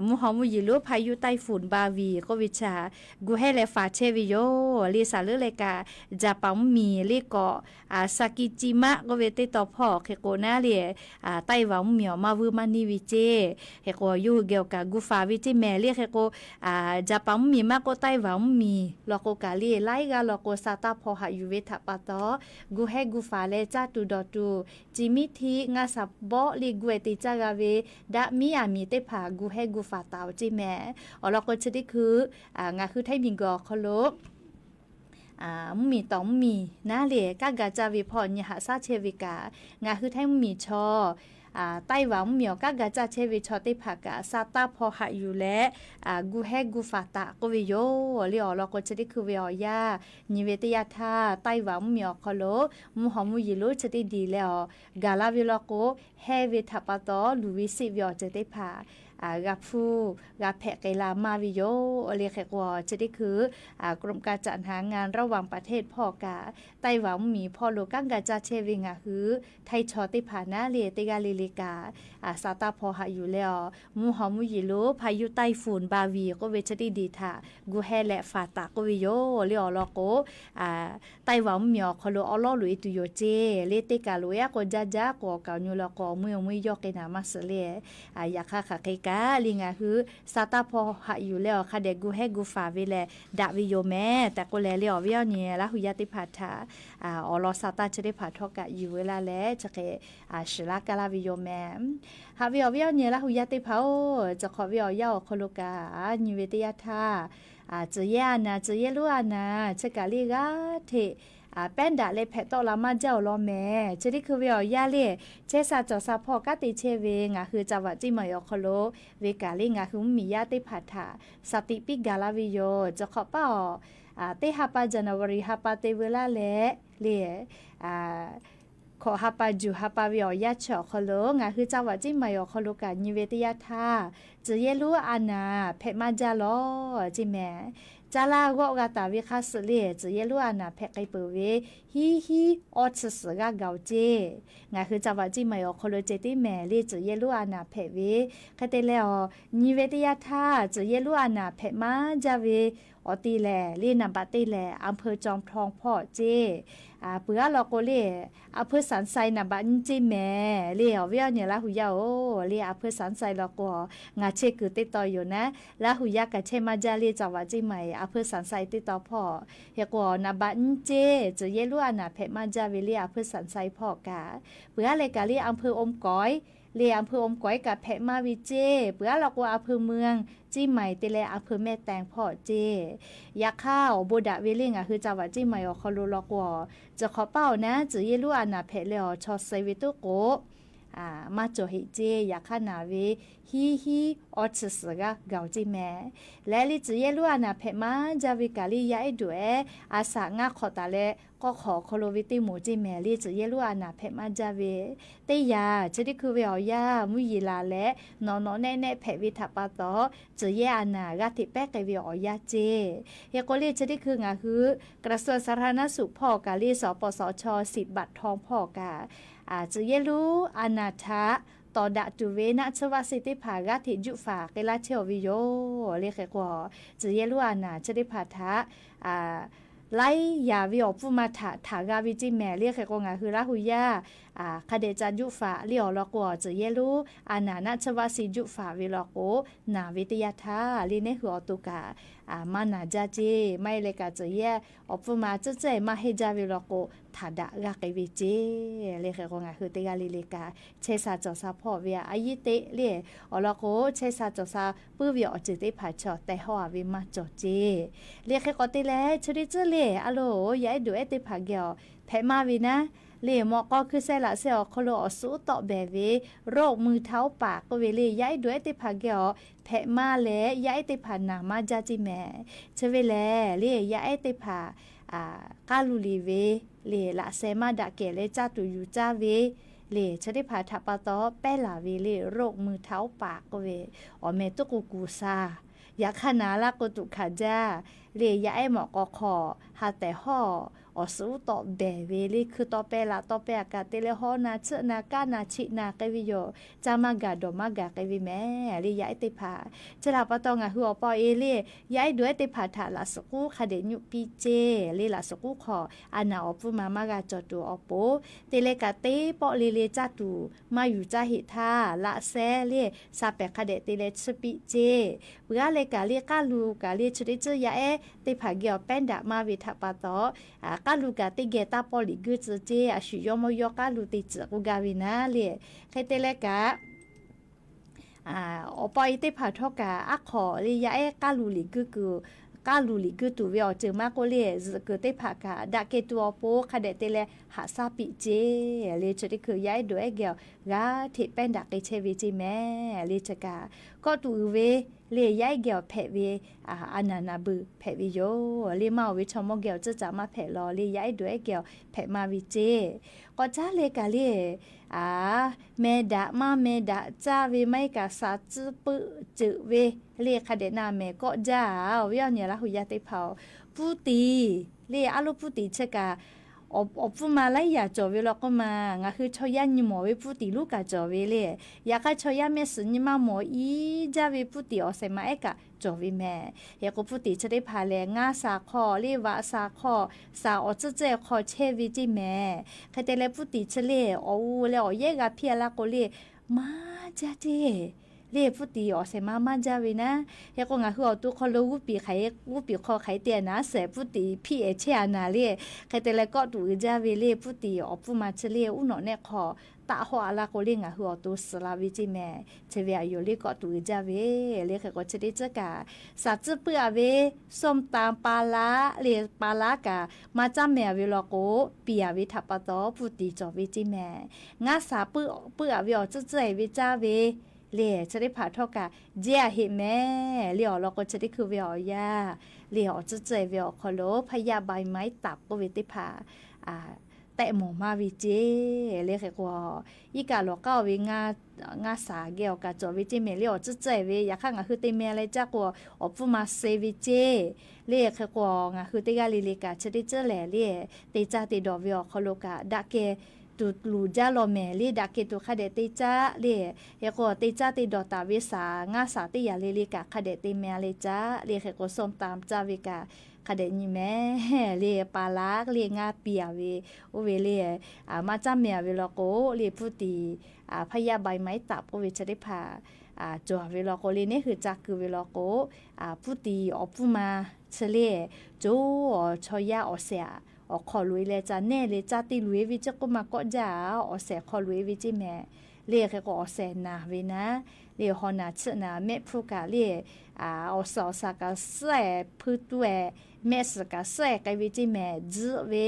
mvuhˇ haw mvuhˇ yeˬ lonˉ พายุไต้ฝุ่นบาวี k'oˆ ve chi gu heh leh faˍ chehˇ ve yoˬ le. Saˍ leuˉ leh kaꞈ, Jaˍpaˍ mvuhˇmiˬ le k'awꞈ Sakijima k'oˆ ve teˇ taw hpawˇ hk'e k'o naˉ le, Taiˍwanˍ mvuhˇmiˬ awˬ maˇ vuiˇ maˇ neˇ ve ceˇ. Hk'e k'o, yawˇ hui geh awˬ kaꞈ gu faˍ ve ceˇ mehˍ le. Hk'e k'o, Jaˍpaˍ mvuhˇmiˬ maˇ k'oˆ, Taiˍwanˍ mvuhˇmiˬ law k'o kaꞈ le, laiˉ g'aˇ law k'o sa taˇ hpaw haꞈ yuˬ ve htaꞈ pa taw, gu heh gu faˍ leh caˇ tuˬ dawˬ tuˬ, ci miˉ htiˆ ngaˇ shaˍ bawˆ le gu-e te caˇ g'a ve daꞈ miˉ aˬ miˍ teˇ hpaˍ gu heh gu faˍ taˍ-oˬ ceˇ mehˍ. Awˬ lawn k'o, chi teˇ hkui ngaˬ hui Htaiˇ miˬguiˬ awˬ hk'aw lo mvuhˇmiˬ tawˍ mvuhˇmiˬ naˉ le kanˉ ga caˇ ve hpawˇ nyi haꞈ shaˉ chehˇ ve kaꞈ, ngaˬ hui Htaiˇ mvuhˇmiˬ chaw, Taiˍwanˍ mvuhˇmiˬ awˬ kanˉ ga caˇ chehˇ ve chaw teˇ hpaˍ kaꞈ sa taˇ hpaw haꞈ yuˬ leh gu heh gu faˍ taˍ k'oˆ ve yoˬ le. Awˬ lawn k'o, chi teˇ hkui ve awˬ yanˇ nyi ve teˇ yanˇ htaˇ, Taiˍwanˍ mvuhˇmiˬ awˬ hk'aw lo mvuhˇ haw mvuhˇ yeˬ lonˉ chi teˇ deꞈ leh awˬ gaˬ la ve law k'o, heh ve htaꞈ pa taw luˬ ve seˆ ve awˬ ceuˬ teˇ hpaˍ g'a hpuˇ g'a hpehꞈ k'ai la maˇ ve yoˬ le. Hk'e k'o, chi teˇ hkui กรมการจัดหางานระหว่างประเทศ hpawˇ kaꞈ, Taiˍwanˍ mvuhˇmiˬ hpawˇ lo kanˉ ga caˇ chehˇ ve ngaˬ hui Htaiˇ chaw teˇ hpaˍ naˉ le teˇ g'aˇ le le kaꞈ, sa taˇ hpaw haꞈ yuˬ leh awˬ mvuhˇ haw mvuhˇ yeˬ lonˉ พายุไต้ฝุ่นบาวี k'oˆ ve chi teˇ deꞈ htaꞈ gu heh leh faˍ taˍ k'oˆ ve yoˬ le. Awˬ lawn k'o, Taiˍwanˍ mvuhˇmiˬ awˬ hk'aw lo awˉ lawˉ loꞈ-e tuˬ yoˬ ceˇ le. Teˇ kaˬ loꞈ-e a k'o, jaˇ jaˇ k'o awˬ kaˍ awˬ nyi law k'o, awˬ meuˇ awˬ meuˇ yawˇ k'ai naˍ maˇ suhˍ le. Yaꞈ hk'aˇ, hk'aˬ hk'e kaꞈ le ngaˬ hui sa taˇ hpaw haꞈ yuˬ leh awˬ hk'a dehꞈ gu heh gu faˍ ve lehˬ daꞈ ve yoˬ mehˍ tehꞈ k'oˆ leh le, awˬ viˉ awˬ nyi Laˇ hu yaˇ teˇ hpaˍ htaꞈ awˬ lawn sa taˇ chi teˇ hpaˍ htawˇ kaꞈ yuˬ ve laˇ leh, chi hk'e shiˍ laˇ kaˇ laˇ ve yoˬ mehˍ. Haꞈ ve awˬ viˉ awˬ nyi Laˇ hu yaˇ teˇ hpaˍ-oˬ, chi hk'awꞈ ve awˬ yanˇ awˬ hk'aw lo kaꞈ nyi ve teˇ yanˇ htaˇ, tcuh yehˇ a naˍ, tcuh yehˇ lonˉ a naˍ chi kaꞈ le g'aˇ hteꞈ pehˉ daꞈ leh hpehꞈ tawˆ la maˇ jaˇ awˬ lawn mehˍ. Chi teˇ hkui ve awˬ yanˇ le, chehˇ sha cawˬ sha hpawˇ kanˉ te chehˇ ve ngaˬ hui จังหวัดเชียงใหม่ awˬ hk'aw lo ve kaꞈ le, ngaˬ hui mvuhˇmiˬ yaˇ teˇ hpaˍ htaꞈ sa tiꞈ piˇ gaˬ laˇ ve yoˬ. Chi hk'awꞈ paˇ awˬ, teˇ ha pa January ha pa te veu laˇ leh le, hkawꞈ ha pa juˬ ha pa ve awˬ yanˇ chi awˬ hk'aw lo ngaˬ hui จังหวัดเชียงใหม่ awˬ hk'aw lo kaꞈ nyi ve teˇ yanˇ htaˇ, tcuh yehˇ lonˉ a naˍ hpehꞈ maˇ jaˇ lawˬ ceˇ mehˍ. Caˇ laˇ g'awˆ g'a taˍ ve hk'a suhˍ le, tcuh yehˇ lonˉ a naˍ hpehꞈ k'ai peuˬ ve hiˉ hiˉ awˇ chi suhˍ g'aˇ gaˬ-oˬ ceˇ. Ngaˬ hui จังหวัดเชียงใหม่ awˬ hk'aw lo ceh tiˉ mehˍ le, tcuh yehˇ lonˉ a naˍ hpehꞈ ve. Hk'e te leh awˬ, nyi ve teˇ yanˇ htaˇ, tcuh yehˇ lonˉ a naˍ hpehꞈ maˇ jaˇ ve awˬ ti lehˬ le, นับแรก te lehˬ อำเภอจอมทอง hpawˇ ceˇ. Peuˬ aˉ law k'o le, อำเภอสันทราย นับแรก nyiˇ ceˇ mehˍ le. Awˬ viˉ awˬ nyi Laˇ hu yaˇ-oˬ le, อำเภอสันทราย law k'o, ngaˬ chehˇ kuiˬ teˇ taw yoˬ naˉ, Laˇ hu yaˇ kaꞈ chehˇ maˇ jaˇ le, จังหวัดเชียงใหม่ อำเภอสันทราย teˇ taw hpawˇ. Hk'e k'o, นับแรก nyiˇ ceˇ tcuh yehˇ lonˉ a naˍ hpehꞈ maˇ jaˇ ve le, อำเภอสันทราย hpawˇ kaꞈ. Peuˬ aˉ leh kaꞈ le, อำเภออมก๋อย le, อำเภออมก๋อย kaꞈ hpehꞈ maˇ ve ceˇ. Peuˬ aˉ law k'o, อำเภอเมืองเชียงใหม่ te leh อำเภอแม่แตง hpawˇ ceˇ. Yaꞈ hk'aˇ, awˬ bon daꞈ ve le ngaˬ hui จังหวัดเชียงใหม่ awˬ hk'aw lo law k'o, tcuh hk'awꞈ paˇ awˬ naˉ tcuh yehˇ lonˉ a naˍ hpehꞈ leh awˬ chaw suh ve tuˉ k'o, maˇ cawˬ heꞈ ceˇ. Yaꞈ hk'aˇ naˍ ve hiˉ hiˉ awˇ chi suhˍ g'aˇ gaˬ-oˬ ceˇ mehˍ. Leh le tcuhˬ yehˇ lonˉ a naˍ hpehꞈ maˇ jaˇ ve kaꞈ le yaˇ ehˉ dawꞈ ehˉ a shaꞈ ngaˇ hk'awꞈ taˍ leh k'awˇ hk'awꞈ awˬ hk'aw lo ve teˇ moˍ ceˇ mehˍ. Le tcuhˬ yehˇ lonˉ a naˍ hpehꞈ maˇ jaˇ ve teˇ yanˇ, chi teˇ hkui ve awˬ yanˇ mvuhˇ yeˬ laˬ leh nawꞈ nawꞈ nehˆ nehˆ hpehꞈ ve htaꞈ pa taw, tcuhˬ yehˇ a naˍ g'aˇ hteꞈ pehˉ k'ai ve awˬ yanˇ ceˇ. Hk'e k'o le chi teˇ hkui ngaˬ hui กระทรวงสาธารณสุข hpawˇ kaꞈ le สปสช สิทธิ์บัตรทอง hpawˇ kaꞈ, tcuhˬ yehˇ lonˉ a naˍ htaꞈ tawˍ daꞈ tuˬ ve naˆ tsuhˇ vaˆ seˇ teˇ hpaˍ g'aˇ hteꞈ juˆ faˍ k'ai laˇ chehˇ-aw ve yoˬ. Le hk'e k'o, tcuhˬ yehˇ lonˉ a naˍ chi teˇ hpaˍ htaꞈ laiˉ yaꞈ ve awˬ pfuhˇ ma htaꞈ htaꞈ g'a ve ceˇ mehˍ. Le hk'e k'o ngaˬ hui Laˇ hu yaˇ hk'a dehꞈ ca juˆ faˍ le awˬ lawn k'o, tcuhˬ yehˇ lonˉ a naˍ naˆ tsuhˇ vaˆ seˇ juˆ faˍ ve lawn k'o, naˍ ve teˇ yanˇ htaˇ le neˉ hui awˬ to kaꞈ maˇ naˍ jaˇ ceˇ. Maˇ heˆ leh kaꞈ tcuhˬ yehˇ awˬ pfuhˇ ma tcuhˇ tcuhˇ-e maˇ heˆ jaˇ ve lawn k'o, htaꞈ daꞈ g'a k'ai ve ceˇ. Le hk'e k'o ngaˬ hui teˇ g'aˇ le le kaꞈ chehˇ sha cawˬ sha hpawˇ ve a yehˉ teˇ le awˬ lawn k'o, chehˇ sha cawˬ sha puiˉ ve awˬ ceuˬ teˇ hpaˍ chaw tehˬ hawˇ-a ve maˇ cawˬ ceˇ. Le hk'e k'o te leh chi teˇ tcuhˉ le a lo, yaˇ ehˉ dawꞈ ehˉ teˇ hpaˍ geh awˬ hpehꞈ maˇ ve naˉ, le mawꞈ k'aw hkui sheh laꞈ sheh awˬ hk'aw lo awˬ suhˉ uˉ tawˆ behˬ ve โรคมือเท้าปาก k'oˆ ve le yaˇ ehˉ dawꞈ ehˉ teˇ hpaˍ geh awˬ hpehꞈ maˇ leh yaˇ ehˉ teˇ hpaˍ naˍ maˇ jaˇ ceˇ mehˍ. Chi ve lehˬ le yaˇ ehˉ teˇ hpaˍ k'aˇ lu liꞈ ve le laꞈ sheh maˇ daꞈ kehˬ leh caˇ tuˬ yuˬ caˇ ve le chi teˇ hpaˍ htaꞈ pa taw pehˉ laˬ ve le โรคมือเท้าปาก k'oˆ ve awˬ meh tuˉ k'o kuˬ sha. Yaꞈ hk'aˇ naˍ laˇ k'o tuꞈ hkanˍ jaˇ. Le yaˇ ehˉ mawꞈ k'aw hk'aw ha tehˬ hawˇ awˬ suhˉ uˉ tawˆ behˬ ve le hkui tawˇ pehˇ laꞈ tawˇ pehˇ a kaꞈ te leh hawˇ na tsuhˆ na kaˇ na cheꞈ na k'ai ve yoˬ. Caˇ maˇ gaˬ dawˬ maˇ gaˬ k'ai ve mehˍ le yaˇ ehˉ teˇ hpaˍ. Chi htaꞈ pa taw ngaˬ hui awˬ pa awˬ e le yaˇ ehˉ dawꞈ ehˉ teˇ hpaˍ htaꞈ laꞈ suhˍ k'uˉ hk'a dehꞈ nyuˆ piˇ ceˇ. Le laꞈ suhˍ k'uˉ hk'aw a naˍ awˬ pfuhˇ ma maˇ g'a cawˬ tuˬ awˬ pon, te leh kaꞈ teˇ pawˆ le le caˇ tuˬ maˇ yuˬ caˇ heꞈ htaˇ laꞈ sheh le sha pehˬ hk'a dehꞈ te leh chiˇ piˆ ceˇ. Peuˬ aˉ leh kaꞈ le k'aˇ lu kaꞈ le chi teˇ ceuˬ yaˇ ehˉ teˇ hpaˍ geh awˬ pehˉ daꞈ maˇ ve htaꞈ pa taw, k'aˇ lu kaꞈ teˇ geh taˇ pawˆ liꞈ guiˇ tcuh ceˇ. A shu yawˇ mawˇ yawˇ k'aˇ lu te tcuhꞈ k'oˆ gaˇ ve naˉ le. Hk'e te leh kaꞈ awˬ pa awˬ e teˇ hpaˍ htawˇ kaꞈ aˉ hk'awꞈ le yaˇ ehˉ k'aˇ lu liꞈ guiˇ kuiˬ, k'aˇ lu liꞈ guiˇ tuˬ ve awˬ ceuˬ maˇ k'oˆ le zuhꞈ kuiˬ teˇ hpaˍ kaꞈ daꞈ kehˬ tuˬ awˬ pon hk'a dehꞈ te leh haꞈ shaˉ piˆ ceˇ. Le chi teˇ hkui yaˇ ehˉ dawꞈ ehˉ geh awˬ g'aˇ hteꞈ pehˉ daꞈ k'ai chehˇ ve ceˇ mehˍ. Le chi kaꞈ kawˆ tuˬ uiˍ ve le yaˇ ehˉ geh awˬ hpehꞈ ve a naˍ naˍ beuˬ hpehꞈ ve yoˬ. Le maˇ oˬ ve chaw mawˇ geh awˬ tcuhˇ caꞈ maˇ hpehꞈ law le yaˇ ehˉ dawꞈ ehˉ geh awˬ hpehꞈ maˇ ve ceˇ. K'awꞈ caˉ leh kaꞈ le a meh daꞈ maˇ meh daꞈ caˇ ve maˇ heˆ kaꞈ shaˍ tcuhˇ peuˆ ceuꞈ ve le hk'a dehꞈ na mehˍ kawˆ jaˇ. Awˬ viˉ awˬ nyi Laˇ hu yaˇ teˇ hpaˍ-oˬ, puˇ tiˍ le aˉ loˉ puˇ tiˍ chi kaꞈ awˬ pfuhˇ ma laiˉ yaꞈ cawˬ ve law k'oˆ ma, ngaˬ hui chaw yaˇ nyi mawˬ ve puˇ tiˍ lonˉ kaꞈ cawˬ ve le. Yaꞈ hk'aˇ chaw yaˇ mehˆ suhˍ nyi maˇ mawˬ iˉ jaˇ ve puˇ tiˍ awˬ shehˍ ma ehˉ kaꞈ cawˬ ve mehˍ. Hk'e k'o puˇ tiˍ chi teˇ hpaˍ lehˬ ngaˇ shaˍ hk'aw le vaꞈ shaˍ hk'aw shaˍ awˬ tcuhˇ tcuhˇ hk'aw chehˇ ve ceˇ mehˍ. Hk'e te leh puˇ tiˍ chi le awˬ u leh awˬ yehˉ g'a hpiˇ a laˇ k'o le maˇ jaˇ ceˇ. Le puˇ tiˍ awˬ shehˍ ma maˇ jaˇ ve naˉ. Hk'e k'o ngaˬ hui awˬ to hk'aw lo g'uˇ piˍ hk'aˬ hk'e, g'uˇ piˍ hk'aw hk'aˬ hk'e te a naˉ shehˍ puˇ tiˍ hpiˇ ehˍ chehˇ a naˍ le. Hk'e te leh kawˆ tuˬ uiˍ jaˇ ve le puˇ tiˍ awˬ pfuhˇ ma chi le uˉ nawꞈ nehˆ hk'aw taˆ hawˆ a laˇ k'o le ngaˬ hui awˬ to suhˍ la ve ceˇ mehˍ. Chi ve a yoˬ le kawˆ tuˬ uiˍ jaˇ ve le. Hk'e k'o chi teˇ ceuˬ kaꞈ shaˍ tcuhˇ peuˆ a ve ส้มตำ ปลาร้า le ปลาร้า kaꞈ maˇ caˉ mehˍ a ve law k'o piˍ a ve htaꞈ pa taw puˇ tiˍ cawˬ ve ceˇ mehˍ. Ngaˇ shaˍ peuˆ a ve awˬ tcuhˇ tcuhˇ e ve caˇ ve le chi teˇ hpaˍ htawˇ kaꞈ jehˇ a heꞈ mehˍ. Le awˬ lawn k'o chi teˇ hkui ve awˬ yanˇ le awˬ tcuhˇ tcuhˇ e ve awˬ hk'aw lo พยาธิใบไม้ตับ k'oˆ ve teˇ hpaˍ tehˆ mawˬ maˇ ve ceˇ. Le hk'e k'o iˉ kaˆ lawˬ k'aˉ oˬ ve ngaˇ shaˍ geh awˬ kaꞈ cawˬ ve ceˇ mehˍ. Le awˬ tcuhˇ tcuhˇ e ve yaꞈ hk'aˇ ngaˬ hui te mehˍ leh caˇ k'o awˬ pfuhˇ ma suh ve ceˇ. Le hk'e k'o ngaˬ hui teˇ g'aˇ le le kaꞈ chi teˇ ceuˬ lehˬ le te caˇ te dawˬ ve awˬ hk'aw lo kaꞈ daꞈ kehˬ tuˬ luˬ jaˇ law mehˍ. Le daꞈ kehˬ tuˬ hk'a dehꞈ te caˇ le. Hk'e k'o te caˇ te dawˬ taˍ ve shaˍ ngaˇ shaˍ teˇ yanˇ le le kaꞈ hk'a dehꞈ te mehˍ a le caˇ le. Hk'e k'o ส้มตำ caˇ ve kaꞈ hk'a dehꞈ nyi mehˍ. Le pa laˉ le ngaˇ piˍ a ve oˇ ve le maˇ caˉ mehˍ a ve law k'o le puˇ tiˍ พยาธิใบไม้ตับ k'oˆ ve chi teˇ hpaˍ cawˬ a ve law k'o le neˉ hui ca keu ve law k'o puˇ tiˍ awˬ pfuhˇ ma chi le co awˬ chaw yaˇ awˬ shehˍ awˬ hk'aw loꞈ e leh ca nehˇ le caˇ te loꞈ e ve ceˇ k'oˆ ma kawˆ jaˇ a. Awˬ shehˍ hk'aw loꞈ e ve ceˇ mehˍ. Le hk'e k'o awˬ shehˍ naˬ ve naˉ le haw naˬ chiˆ naˬ mehˆ hpfuhˇ kaꞈ le awˬ suhˍ awˬ shaˍ kaꞈ suhˉ e hpui tuˇ e mehˆ suhˍ kaꞈ suhˉ e k'ai ve ceˇ mehˍ. Tzuhˆ ve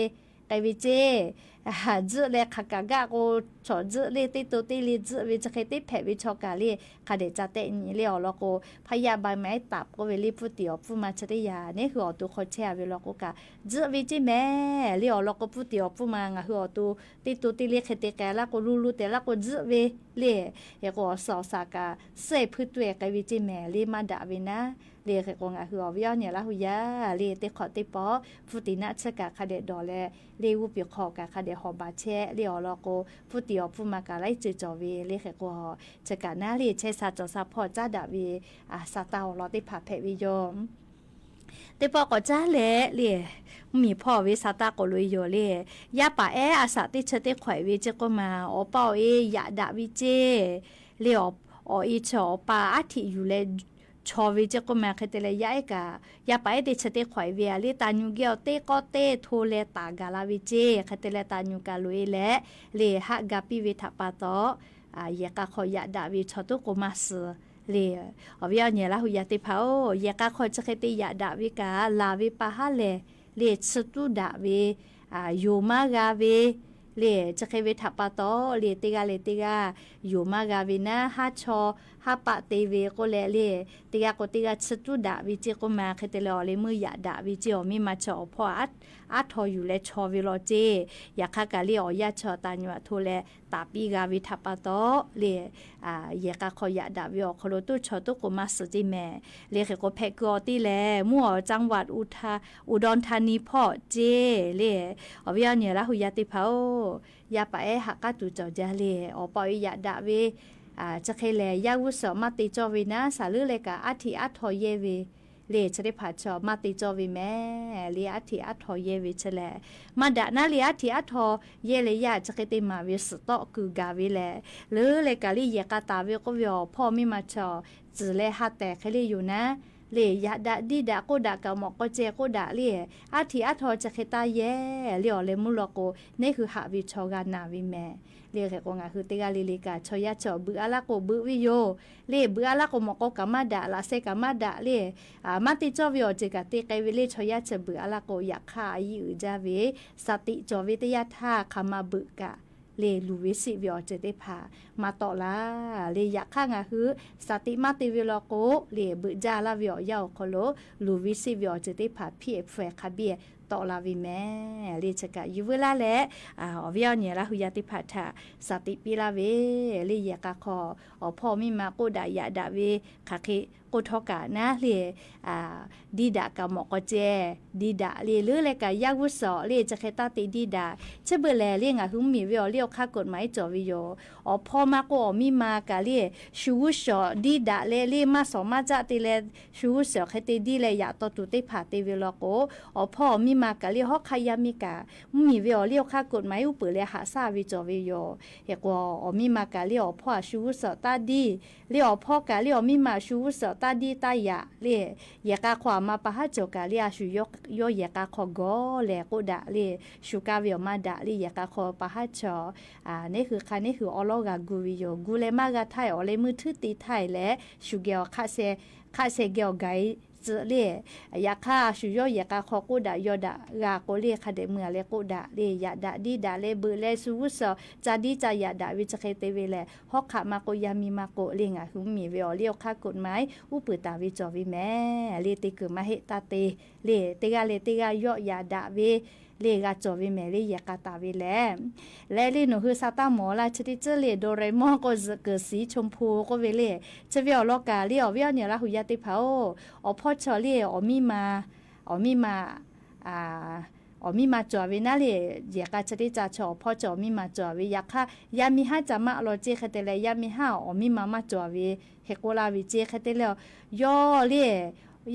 k'ai ve ceˇ. tzuhˆ leh hk'aˬ kaꞈ gaˆ k'o, chaw tzuhˆ le teˇ to teˇ le tzuhˆ ve chi hk'e teˇ hpehꞈ ve chaw kaꞈ le hk'a dehꞈ ca tehˆ nyi le awˬ lawn k'o, hpaˇ yaˇ ba maˇ eˉ taˍ k'oˆ ve le, pfuhˇ tiˍ awˬ pfuhˇ ma chi teˇ yanˇ neˉ hui awˬ to hk'aw chehˇ a ve lawn k'o kaꞈ, tzuhˆ ve ceˇ mehˍ le awˬ lawn k'o, pfuhˇ tiˍ awˬ pfuhˇ ma ngaˬ hui awˬ to teˇ to teˇ le hk'e te k'ai laˇ k'o, lo lo tehꞈ laˇ k'o tzuhˆ ve le. Hk'e k'o, awˬ suhˍ awˬ shaˍ kaꞈ suhˉ e hpuiˇ tuˇ e k'ai ve ceˇ mehˍ le, maˇ daꞈ ve naˉ. Le hk'e k'o, ngaˬ hui awˬ viˉ awˬ nyi Laˇ hu yaˇ le teˇ hk'awꞈ teˇ pawˆ pfuhˇ tiˍ naˆ tsuhˇ kaꞈ hk'a dehꞈ dawˬ leh, le g'oˇ piˍ hk'aw kaꞈ hk'a dehꞈ hawˍ baˬ chehˇ le awˬ lawn k'o, pfuhˇ tiˍ awˬ pfuhˇ ma kaꞈ laiˉ ceuˬ cawˬ ve le. Hk'e k'o, chi kaꞈ naˉ le chehˇ sha cawˬ sha hpawˇ caˉ daꞈ ve saˍ taˇ awˬ lawn teˇ hpaˍ hpehꞈ ve yoˬ. Teˇ pawˆ k'awꞈ caˉ leh le, mvuhˇmiˬ hpawˇ ve saˍ taˇ k'oꞈ loꞈ e yoˬ le. Yaˇ paˍ ehˉ a shaꞈ teˇ chi teˇ hk'awꞈ e ve ceˇ k'oˆ ma, awˬ pa awˬ e yaꞈ daꞈ ve ceˇ le. Awˬ e chi awˬ pa aˉ htiꞈ yuˬ leh chaw ve ceˇ k'oˆ ma, hk'e te leh yaˇ ehˉ kaꞈ, yaˇ paˍ ehˉ teˇ chi teˇ hk'awꞈ e ve a le, taˍ nyu geh awˬ teˇ k'awˆ teˇ hto leh taˍ gaˬ la ve ceˇ. Hk'e te leh taˍ nyu kaꞈ loꞈ e leh le, haˆ ga piˇ ve htaꞈ pa taw, yehˬ k'a hk'aw yaꞈ daꞈ ve chaw tuˉ k'o maˇ suh le. Awˬ viˉ awˬ nyi Laˇ hu yaˇ teˇ hpaˍ-oˬ, yehˬ k'a hk'aw chi hk'e te yaꞈ daꞈ ve kaꞈ, laˬ ve pa haˉ lehˬ le, chi tuˉ daꞈ ve, yonˍ maˇ g'a ve le. Chi hk'e ve htaꞈ pa taw le, teˇ g'aˇ leh teˇ g'aˇ yonˍ maˇ g'a ve naˉ, haˉ chaw haˉ paˆ te ve k'oˆ leh le, teˇ g'aˇ k'o teˇ g'aˇ chi tuˉ daꞈ ve ceˇ k'oˆ ma, hk'e te leh awˬ leh meuˇ yaꞈ daꞈ ve ceˇ, awˬ miˇ ma chi awˬ hpawˇ aˉ htaw yuˬ leh chaw ve law ceˇ. Yaꞈ hk'aˇ kaꞈ le awˬ yaˇ chi taˍ nyu aꞈ hto leh taˍ piˇ g'a ve htaꞈ pa taw le, yehˬ k'a hk'aw yaꞈ daꞈ ve awˬ hk'aw lo tuˉ chaw tuˉ k'o maˇ suh ceˇ mehˍ. Le hk'e k'o, hpehꞈ kuiˬ awˬ te lehˬ mvuhˇ awˬ จังหวัดอุดรธานี hpawˇ ceˇ le. Awˬ viˉ awˬ nyi Laˇ hu yaˇ teˇ hpaˍ-oˬ, yaˇ paˍ ehˉ ha k'aˉ tuˬ cawˬ jaˇ le. Awˬ pa awˬ e yaꞈ daꞈ ve chi hk'e lehˬ, yaˇ g'uˇ suhˍ maˇ te cawˇ ve naˉ, saˍ leuˉ leh kaꞈ aˉ htiꞈ aˉ htaw yehˇ ve le. Chi teˇ hpaˍ chaw maˇ te cawˇ ve mehˍ le, aˉ htiꞈ aˉ htaw yehˇ ve chi lehˬ, maˇ daꞈ naˉ le, aˉ htiꞈ aˉ htaw yehˇ leh yaˇ chi hk'e te maˍ ve suhˍ tawˆ kuiˬ gaˬ ve lehˬ, leuˉ leh kaꞈ le yehˬ k'a taˍ ve k'oˆ ve awˬ hpawˇ miˇ ma chaw tzuhˬ leh ha tehˬ hk'e le yoˬ naˉ le, yaꞈ daꞈ diˇ daꞈ k'oˆ daꞈ kaꞈ mawꞈ k'aw ceh k'oˆ daꞈ le, aˉ htiꞈ aˉ htaw chi hk'e taˇ yehˇ le awˬ leh mvuhˇ law k'o, neˉ hui haꞈ ve chaw g'a naˬ ve mehˍ. Le hk'e k'o, ngaˬ hui teˇ g'aˇ le le kaꞈ chaw yaˇ chaw beuꞈ a laˇ k'o beuꞈ ve yoˬ le, beuꞈ a laˇ k'o mawꞈ k'aw kaꞈ maˇ daꞈ, laꞈ sheh kaꞈ maˇ daꞈ le, maˇ te cawˇ ve awˬ ceuˬ kaꞈ te k'ai ve le, chaw yaˇ chi beuꞈ a laˇ k'o, yaꞈ hk'aˇ a yiˇ uiˍ jaˇ ve, shaˍ tiꞈ cawˬ ve teˇ yanˇ htaˇ hk'aˬ ma beuꞈ kaꞈ le, luˬ ve siˆ ve awˬ ceuˬ teˇ hpaˍ maˇ tawˆ laˇ le. Yaꞈ hk'aˇ ngaˬ hui shaˍ tiꞈ maˇ te ve law k'o le, beuꞈ jaˇ laˇ ve awˬ yanˇ awˬ hk'aw lo luˬ ve siˆ ve awˬ ceuˬ teˇ hpaˍ hpiˇ e hpu e hk'a biˇ tawˆ la ve mehˍ le. Chi kaꞈ yuˬ veu laˇ leh, awˬ viˉ awˬ nyi Laˇ hu yaˇ teˇ hpaˍ htaꞈ shaˍ tiꞈ piˇ laˇ ve le. Yehˬ k'a hk'aw awˬ hpawˇ miˇ ma k'oˆ daꞈ yaꞈ daꞈ ve hk'aˬ hk'e k'oˆ htawˇ kaꞈ naˉ le, diˇ daꞈ kaꞈ mawꞈ k'aw ceh diˇ daꞈ le, leuˉ leh kaꞈ yaˇ g'uˇ suhˍ le chi hk'e taˇ te diˇ daꞈ. Chi beuꞈ lehˬ le, ngaˬ hui mvuhˇmiˬ ve awˬ liˇ awˬ hk'aˇ กฎหมาย cawˬ ve yoˬ. Awˬ hpawˇ maˇ k'oˆ awˬ miˇ ma kaꞈ le, shu g'uˇ suhˍ diˇ daꞈ leh le, maˇ shawˍ maˇ caˆ te leh shu g'uˇ suhˍ hk'e te diˇ leh yaꞈ taw tuˬ teˇ hpaˍ te ve law k'o, awˬ hpawˇ awˬ miˇ ma kaꞈ le hawˉ hk'aˇ yaˇ miˇ kaꞈ mvuhˇmiˬ ve awˬ liˇ awˬ hk'aˇ กฎหมาย uˉ peunˍ leh haꞈ shaˉ ve cawˬ ve yoˬ. Hk'e k'o, awˬ miˇ ma kaꞈ le awˬ hpawˇ a shu g'uˇ suhˍ taˇ diˇ le, awˬ hpawˇ kaꞈ le awˬ miˇ ma a shu g'uˇ suhˍ taˇ diˇ taˇ yaꞈ le. Yehˬ k'a hk'aw a ma pa haˉ cawˬ kaꞈ le, a shu yawˇ yehˬ k'a hk'aw gawˇ leh k'oˆ daꞈ le, shu kaˇ ve awˬ maˇ daꞈ le, yehˬ k'a hk'aw pa haˉ cawˬ. Neˉ hui hk'a neˉ hui awˉ lawˉ g'a gu ve yoˬ. Gu leh maˇ g'a htaˇ awˬ leh meuˇ htuˉ te htaˇ leh, shu geh awˬ hk'aˆ sheh geh awˬ gaˬ e tcuh le. Yaꞈ hk'aˇ a shu yawˇ yehˬ k'a hk'aw k'oˆ daꞈ yaw daꞈ g'a k'o le, hk'a dehꞈ mui a leh k'oˆ daꞈ le, yaꞈ daꞈ diˇ daꞈ leh beuꞈ leh shu g'uˇ suhˍ ca diˇ ca yaꞈ daꞈ ve chi hk'e te ve lehˬ, hawˉ hk'aˆ maˇ k'oˆ yaˇ miˇ maˇ k'oˆ le, ngaˬ hui mvuhˇmiˬ ve awˬ liˇ awˬ hk'aˇ กฎหมาย uˉ peunˍ taˍ ve cawˬ ve mehˍ le. Teˇ kuiˬ maˇ heˆ taˇ te le, teˇ g'aˇ leh teˇ g'aˇ yawˆ yaꞈ daꞈ ve le g'a cawˬ ve mehˍ le, yehˬ k'a taˍ ve lehˬ. Leh le nawˬ hui sha taˇ mawˬ laˇ chi teˇ tcuhˉ le, โดเรมอน k'o zuhꞈ kuiˬ สีชมพู k'oˆ ve le. Chi ve awˬ lawn kaꞈ le awˬ viˉ awˬ nyi Laˇ hu yaˇ teˇ hpaˍ-oˬ, awˬ hpawˇ chaw le awˬ miˇ ma, awˬ miˇ ma awˬ miˇ ma cawˬ ve naˉ le, yehˬ k'a chi teˇ ca chaw awˬ hpawˇ chaw awˬ miˇ ma cawˬ ve. Yaꞈ hk'aˇ yaˇ miˇ haˉ ca maˆ law ceˇ hk'e te leh, yaˇ miˇ haˉ awˬ miˇ ma maˇ cawˬ ve hk'e k'oˆ laˇ ve ceˇ hk'e te leh, yawˇ le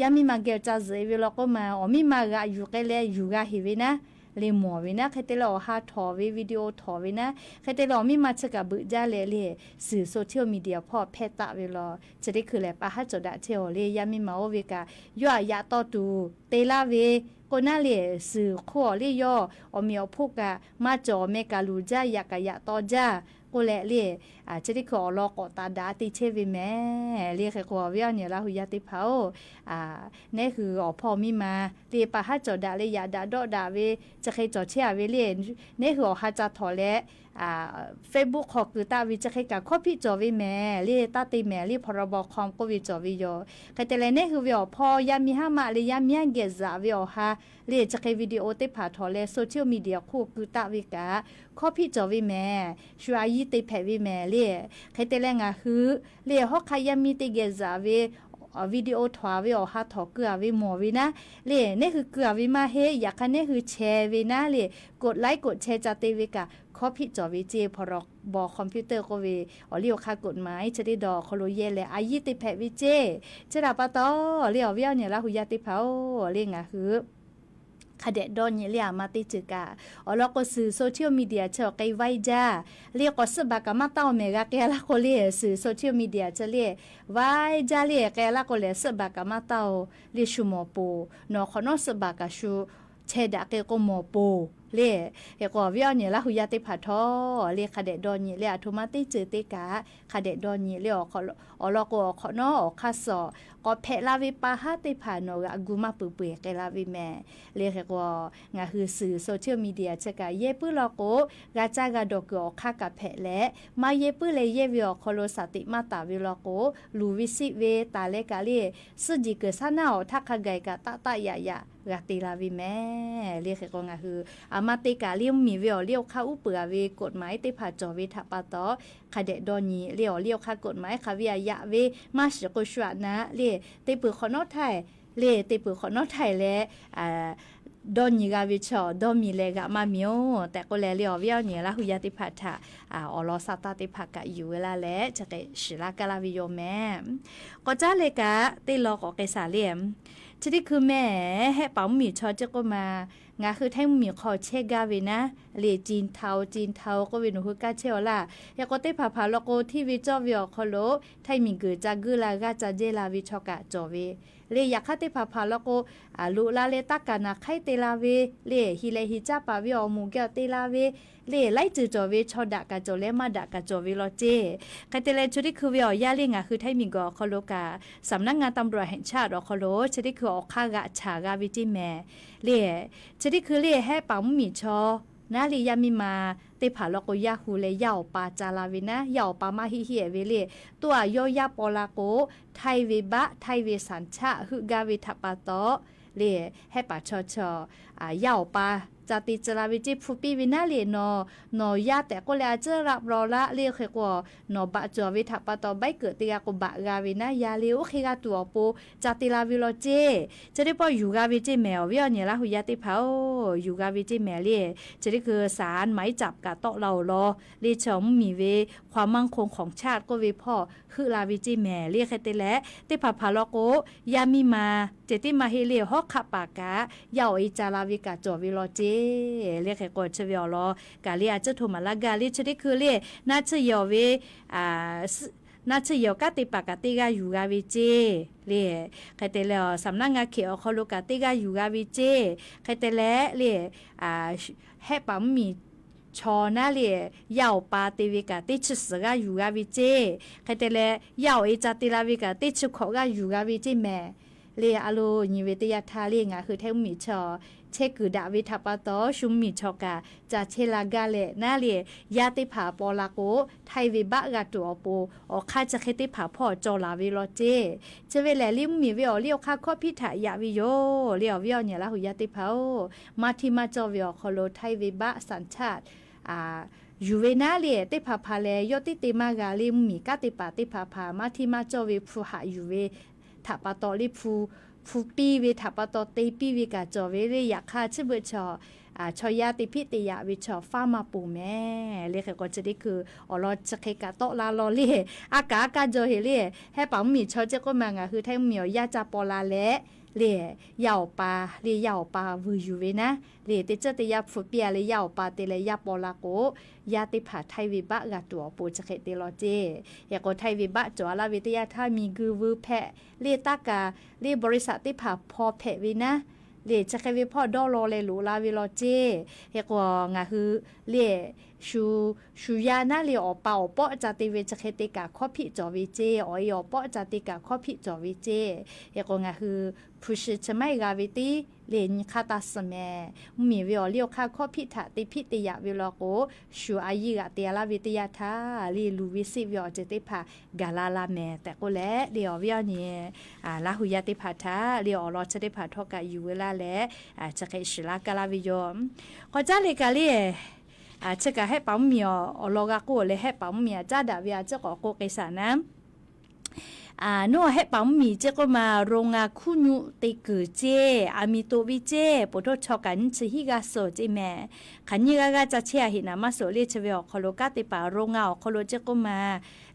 yaˇ miˇ ma geh ca zuhꞈ e ve law k'oˆ ma, awˬ miˇ ma g'aꞈ yuˬ k'ai leh yuˬ g'a heˍ ve naˉ le, mawˬ ve naˉ hk'e te leh awˬ ha htawˍ ve, video htawˍ ve naˉ hk'e te leh awˬ miˇ ma chi kaꞈ beuꞈ jaˇ leh le, suhˍ social media hpawˇ hpehˇ taˆ ve law. Chi teˇ hkui lehˬ pa haˉ cawˬ daꞈ chehˇ-oˬ le, yaˇ miˇ ma oˇ ve kaꞈ yawˇ aꞈ yaꞈ taw tuˬ te laˇ ve K'o naˉ le, suhˍ hk'oˆ awˬ liˇ yawˇ awˬ meꞈ awˬ hponˇ kaꞈ maˇ cawˬ, awˬ meh kaꞈ luˬ jaˇ, yaꞈ kaꞈ yaꞈ taw jaˇ k'oˆ leh le, chi teˇ hkui awˬ lawn k'awꞈ taˍ daꞈ te chehˇ ve mehˍ le. Hk'e k'o, awˬ viˉ awˬ nyi Laˇ hu yaˇ teˇ hpaˍ-oˬ, neˉ hui awˬ hpawˇ miˇ ma le, pa haˉ cawˬ daꞈ leh yaꞈ daꞈ dawˆ daꞈ ve chi hk'e cawˬ chehˇ a ve le. Neˉ hui awˬ ha ca htawnˍ leh Facebook hk'aw keu taˆ ve chi hk'e kaꞈ hkawˇ hpiˆ cawˬ ve mehˍ le. Taˇ te mehˍ le, พรบคอม k'oˆ ve cawˬ ve yoˬ. Hk'e te leh neˉ hui ve awˬ hpawˇ yaˇ miˇ haˉ maꞈ leh yaˇ miˇ haˉ geh zaꞈ ve awˬ ha le, chi hk'e video teˇ hpaˍ htawnˍ leh social media hk'oˆ keu taˆ ve kaꞈ hkawˇ hpiˆ cawˬ ve mehˍ. Shu a yiˇ te hpehꞈ ve mehˍ le. Hk'e te leh ngaˬ hui le, hawˉ hk'aˆ yaˇ miˇ teˇ geh zaꞈ ve video htawnˍ ve awˬ ha htawnˍ keu a ve mawˬ ve naˉ le, neˉ hui keu a ve maˇ heˆ. Yaꞈ hk'aˇ neˉ hui chehˇ ve naˉ le, กดไลค์ กดแชร์ ca te ve kaꞈ hkawˇ hpiˆ cawˬ ve ceˇ. พรบคอมพิวเตอร์ k'oˆ ve awˬ liˇ awˬ hk'aˇ กฎหมาย chi teˇ dawˬ awˬ hk'aw lo yehˇ leh a yiˇ te hpehꞈ ve ceˇ. Chi htaꞈ pa taw le, awˬ viˉ awˬ nyi Laˇ hu yaˇ teˇ hpaˍ-oˬ, le ngaˬ hui hk'a dehꞈ dawˇ nyi le, a ma teˇ ceuˬ kaꞈ awˬ lawn k'o, suhˍ social media chi awˬ k'ai vaiˇ jaˇ le. K'awꞈ suhˆ baˬ kaꞈ maˇ taˇ-oˬ mehˍ, g'a k'ai laˇ k'o le, suhˍ social media chi le vaiˇ jaˇ le. K'ai laˇ k'o lehˬ, suhˆ baˬ kaꞈ maˇ taˇ-oˬ le, shu mawˬ poˬ. Nawˬ hk'awꞈ nawˉ suhˆ baˬ kaꞈ shu chehˇ daꞈ k'ai k'o mawˬ poˬ le. Hk'e k'o, awˬ viˉ awˬ nyi Laˇ hu yaˇ teˇ hpaˍ htawˇ le, hk'a dehꞈ dawˇ nyi le, aˬ htoꞈ ma teˇ ceuˬ te kaꞈ hk'a dehꞈ dawˇ nyi le. Awˬ lawn k'o, awˬ hk'awꞈ nawˉ awˬ hk'aˇ suh k'awꞈ hpehꞈ la ve pa haˉ teˇ hpaˍ nawˬ g'aꞈ gu maˇ peuˬ peuˬ k'ai la ve mehˍ le. Hk'e k'o, ngaˬ hui suhˍ social media chi kaꞈ yehˇ puiˉ law k'o, g'a caˇ g'a dawˬ kuiˬ awˬ hk'aˇ kaꞈ hpehꞈ leh, maˇ yehˇ puiˉ leh yehˇ ve awˬ hk'aw lo shaˍ tiꞈ maˇ taˍ ve law k'o, luˬ ve siˆ ve taˍ leh kaꞈ le, suhˆ jiˬ kuiˬ shaˉ naˆ awˬ htaˇ hk'a gaˬ kaꞈ taˆ taˆ yaꞈ yaꞈ g'a te la ve mehˍ le. Hk'e k'o, ngaˬ hui a ma te kaꞈ le, mvuhˇmiˬ ve awˬ liˇ awˬ hk'aˇ uˉ peunˍ a ve กฎหมาย teˇ hpaˍ cawˬ ve htaꞈ pa taw, hk'a dehꞈ dawˇ nyi le. Awˬ liˇ awˬ hk'aˇ กฎหมาย hk'aˬ ve a yaꞈ ve maˇ shiˍ k'o shu aꞈ na le, teˇ peuˬ hk'awꞈ nawˉ htaiˇ le, teˇ peuˬ hk'awꞈ nawˉ htaiˇ leh dawˇ nyi g'a ve chaw dawˇ miˬ leh g'aꞈ maˇ miˬ-oˬ tehꞈ k'oˆ leh le, awˬ viˉ awˬ nyi Laˇ hu yaˇ teˇ hpaˍ htaꞈ awˬ lawn sa taˇ teˇ hpaˍ kaꞈ yuˬ ve laˇ leh chi hk'e shiˍ laˇ kaˇ laˇ ve yoˬ mehˍ. K'awꞈ caˉ leh kaꞈ teˇ law k'awꞈ k'ai shaˍ le. Chi teˇ hkui mehˍ, Hehˆ paˍ mvuhˇmiˬ chaw ceˇ k'oˆ ma, ngaˬ hui Htaiˇ mvuhˇmiˬ hk'aw chehˇ gaˇ ve naˉ le, จีนเทา จีนเทา k'oˆ ve nawˬ hui kaˇ chehˇ-aw laˇ. Hk'e k'o, teˇ hpaˍ hpaˍ law k'o, hteˇ ve cawˇ ve awˬ hk'aw lo Htaiˇ miˬguiˬ ca guˇ la g'aˇ ca jehˇ la ve chaw kaꞈ cawˬ ve le. Yaꞈ hk'aˇ teˇ hpaˍ hpaˍ law k'o, loꞈ la leh taˇ kaˍ naˍ hk'aiˉ te la ve le, heˍ leh heˍ caˇ paˍ ve awˬ moˍ geh te la ve le, laiˉ ceuˬ cawˬ ve, chaw daꞈ kaꞈ cawˬ leh maˇ daꞈ kaꞈ cawˬ ve law ceˇ. Hk'e te leh, chi teˇ hkui ve awˬ yanˇ le, ngaˬ hui Htaiˇ miˬguiˬ awˬ hk'aw lo kaꞈ สำนักงานตำรวจแห่งชาติ awˬ hk'aw lo chi teˇ hkui awˬ hk'aˇ g'aꞈ chaˍ g'a ve ceˇ mehˍ le. Chi teˇ hkui le, Hehˆ paˍ mvuhˇmiˬ chaw naˉ le, yaˇ miˇ ma teˇ hpaˍ law k'o, yaˇ hu leh yaˇ awˬ pa ca la ve naˉ, yaˇ awˬ pa maˇ heˆ heˆ-e ve le, toˇ aꞈ yawˇ yaˇ paw la k'o, Htaiˇ ve baˆ, Htaiˇ ve สัญชาติ heuˆ gaˇ ve htaꞈ pa taw le, Hehˆ paˍ chaw chaw yaˇ awˬ pa ca te tcuh la ve ceˇ. Hpu piˇ ve naˉ le, nawˬ, nawˬ yaˇ tehꞈ k'oˆ leh a ciˉ raˆ raw laˆ le. Hk'e k'o, nawˬ baꞈ cawˬ ve htaꞈ pa taw ใบเกิด te g'a k'o, baꞈ g'a ve naˉ yaˇ le. Oˇ hk'e g'a tuˬ awˬ pon ca te la ve law ceˇ. Chi teˇ pawˆ yuˬ g'a ve ceˇ mehˍ, awˬ viˉ awˬ nyi Laˇ hu yaˇ teˇ hpaˍ-oˬ, yuˬ g'a ve ceˇ mehˍ le. Chi teˇ hkui ศาลหมายจับ kaꞈ tawˆ la awˬ lawn le, chaw mvuhˇmiˬ ve ความมั่นคงของชาติ k'oˆ ve hpawˇ heuˆ la ve ceˇ mehˍ le. Hk'e te leh, teˇ hpaˍ hpaˍ law k'o, yaˇ miˇ ma ceh tiˉ maˇ heˆ le, hawˉ hk'aˆ paˍ kaꞈ yaˇ awˬ e ca la ve kaꞈ cawˬ ve law ceˇ le. Hk'e k'o, chi ve awˬ lawn kaꞈ le, a ciˉ htoꞈ maˍ laˇ gaˇ le. Chi teˇ hkui le, naˆ tsuhˇ yehˬ awˬ ve naˆ tsuhˇ yehˬ awˬ kanˉ teˇ hpaˍ kaꞈ teˇ g'aˇ yuˬ g'a ve ceˇ le. Hk'e te leh, สำนักงานเขต awˬ hk'aw lo kaꞈ teˇ g'aˇ yuˬ g'a ve ceˇ. Hk'e te leh le, Hehˆ paˍ mvuhˇmiˬ chaw naˉ le, yaˇ awˬ pa te ve kaꞈ teˇ chi suhˍ g'aˇ yuˬ g'a ve ceˇ. Hk'e te leh, yaˇ awˬ e ca te la ve kaꞈ teˇ chi hkawꞈ g'aˇ yuˬ g'a ve ceˇ mehˍ le. A lo nyi ve teˇ yanˇ htaˇ le, ngaˬ hui Htaiˇ mvuhˇmiˬ chaw chehˇ kuiˬ daꞈ ve htaꞈ pa taw, shu mvuhˇmiˬ chaw kaꞈ ca chehˇ la gaˇ leh naˉ le, yaˇ teˇ hpaˍ paw la k'o, Htaiˇ ve baˆ g'a tuˬ awˬ pon awˬ hk'aˇ chi hk'e teˇ hpaˍ hpawˇ cawˬ laˬ ve law ceˇ. Chi ve lehˬ, le mvuhˇmiˬ ve awˬ liˇ awˬ hk'aˇ hkawˇ hpiˇ htaꞈ yaꞈ ve yoˬ le, awˬ viˉ awˬ nyi Laˇ hu yaˇ teˇ hpaˍ-oˬ, maˇ hteˇ maˇ cawˇ ve awˬ hk'aw lo Htaiˇ ve baˆ สัญชาติ yuˬ ve naˉ le, teˇ hpaˍ hpaˍ lehˬ yawˇ teˇ te maˇ g'a le, mvuhˇmiˬ kanˉ te paˍ teˇ hpaˍ hpaˍ maˇ hteˇ maˇ cawˇ ve hpu haꞈ yuˬ ve htaꞈ pa taw le, hpu, hpu piˇ ve htaꞈ pa taw te piˇ ve kaꞈ cawˬ ve le. Yaꞈ hk'aˇ, chi beuꞈ chaw, chaw yaˇ te hpiˆ te yaꞈ ve chaw faˉ maˇ ponˬ mehˍ le. Hk'e k'o, chi teˇ hkui awˬ lawn chi hk'e kaꞈ tawˆ la law le. A kaˍ a kaˇ jaw heˍ le, Hehˆ paˍ mvuhˇmiˬ chaw ceˇ k'oˆ ma, ngaˬ hui Htaiˇ mvuhˇmiˬ awˬ yaˇ ca paw la leh le, yaˇ awˬ pa le, yaˇ awˬ pa vuiˬ yuˬ ve naˉ le, teˇ ceuˬ teˇ yanˇ hpu piˇ a le, yaˇ awˬ pa te leh yaˇ paw la k'o, yaˇ teˇ hpaˍ Htaiˇ ve baˆ g'a tuˬ awˬ pon chi hk'e te law ceˇ. Hk'e k'o, Htaiˇ ve baˆ cawˬ a laˇ ve teˇ yanˇ htaˇ, miˬguiˬ vuiˬ hpehꞈ le, taˇ kaˍ le, บริษัท teˇ hpaˍ hpaw hpehꞈ ve naˉ le chi hk'e ve hpawˇ dawˇ law leh loꞈ la ve law ceˇ. Hk'e k'o ngaˬ hui le shu, shu yaˇ naˉ le awˬ pa awˬ pawˆ ca te ve chi hk'e te kaꞈ hkawˇ hpiˆ cawˬ ve ceˇ. Awˬ e awˬ pawˆ ca te kaꞈ hkawˇ hpiˆ cawˬ ve ceˇ. Hk'e k'o ngaˬ hui hpu shi chi maiˇ g'a ve tiˉ le nyi hk'aˇ taˇ suh mehˍ. Mvuhˇmiˬ ve awˬ liˇ awˬ hk'aˇ hkawˇ hpiˆ htaꞈ te hpiˆ te yaꞈ ve law k'o, shu a yiˇ g'aꞈ te laˇ ve teˇ yanˇ htaˇ le luˬ ve seˆ ve awˬ ceuˬ teˇ hpaˍ gaˬ la la mehˍ tehꞈ k'oˆ leh le awˬ viˉ awˬ nyi Laˇ hu yaˇ teˇ hpaˍ htaꞈ le awˬ lawn chi teˇ hpaˍ htawˇ kaꞈ yuˬ veu laˇ leh, chi hk'e shiˍ laˇ kaˇ laˇ ve yoˬ. K'awꞈ caˉ le kaꞈ le, chi kaꞈ Hehˆ paˍ mvuhˇmiˬ awˬ lawn g'a k'oˆ leh Hehˆ paˍ mvuhˇmiˬ aꞈ caˉ daꞈ ve a ciˉ k'awꞈ k'oˆ k'ai shaˍ naˉ, nawˬ Hehˆ paˍ mvuhˇmiˬ ceˇ k'oˆ ma, โรงงาน hkuˉ nyuˆ te kuiˬ ceˇ, aˬ miˍ toꞈ ve ceˇ, poˬ htoˇ chaw kaꞈ nyiˇ chi hiˉ g'aˇ suhˍ ceˇ mehˍ. Hk'aˬ nyiˇ g'aˇ g'aˇ ca chehˇ a heꞈ naˍ maˇ suhˍ le chi ve awˬ hk'aw lo kanˉ te paˍ โรงงาน awˬ hk'aw lo ceˇ k'oˆ ma,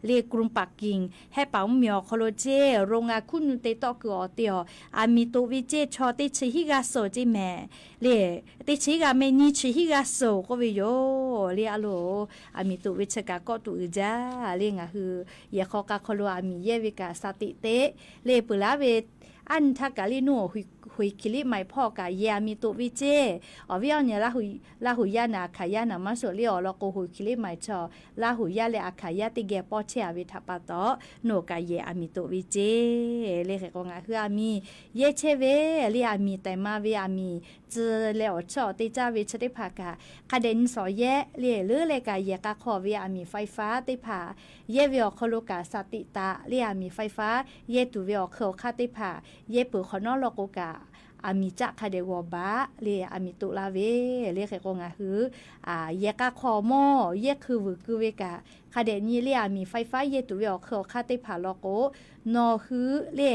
le กรุงปักกิ่ง Hehˆ paˍ mvuhˇmiˬ awˬ hk'aw lo ceˇ, โรงงาน hkuˉ nyuˆ te tawˆ kuiˬ awˬ te awˬ, aˬ miˍ toꞈ ve ceˇ chaw teˇ chi hiˉ g'aˇ suhˍ ceˇ mehˍ. Le teˇ chi hiˉ g'aˇ mehˍ, nyiˇ chi hiˉ g'aˇ suhˍ k'oˆ ve yoˬ. Le a loˍ, aˬ miˍ toꞈ ve chi kaꞈ kawˆ tuˬ uiˍ jaˇ. Le ngaˬ hui yehˬ hk'aw k'a hk'aw lo aˬ miˍ yehˇ ve kaꞈ sha tiꞈ teˆ le peuˬ laˇ ve, a nyi htaˇ kaꞈ le nuˇ หัวหินเหล็กไฟ hpawˇ kaꞈ yehˬ aˬ miˍ toꞈ ve ceˇ. Awˬ viˉ awˬ nyi Laˇ hu yaˇ naˍ hkanˍ yaˇ naˍ maˇ suhˍ le awˬ lawn k'o หัวหินเหล็กไฟ chaw Laˇ hu yaˇ leh aˬ hkanˍ yaˇ teˇ geh pawˇ chehˇ a ve htaꞈ pa taw, nawˬ kaꞈ yehˬ aˬ miˍ toꞈ ve ceˇ. Le hk'e k'o ngaˬ hui aˬ miˍ yehˇ chehˇ ve le aˬ miˍ tehˬ ma ve aˬ miˍ tcuh leh awˬ chawˇ awˬ te caˇ ve chi teˇ hpaˍ kaꞈ hk'a dehꞈ nyi shawˍ yehˇ le leuˉ leh kaꞈ yehˬ k'a hk'aw ve aˬ miˍ ไฟฟ้า teˇ hpaˍ yehˇ ve awˬ hk'aw lo kaꞈ sha tiꞈ taꞈ le aˬ miˍ ไฟฟ้า yehˇ tuˬ ve awˬ hk'eun awˬ hk'aˇ teˇ hpaˍ yehˇ peuˬ hk'awꞈ nawˉ law k'o kaꞈ aˬ miˍ caˆ hk'a dehꞈ g'awˬ baˬ le aˬ miˍ toꞈ la ve. Le hk'e k'o ngaˬ hui yehˬ k'a hk'aw mawˇ yehˇ hkui vuiˬ keu ve kaꞈ hk'a dehꞈ nyi le aˬ miˍ ไฟฟ้า yehˇ tuˬ ve awˬ hk'eun awˬ hk'aˇ teˇ hpaˍ law k'o, nawˬ hui le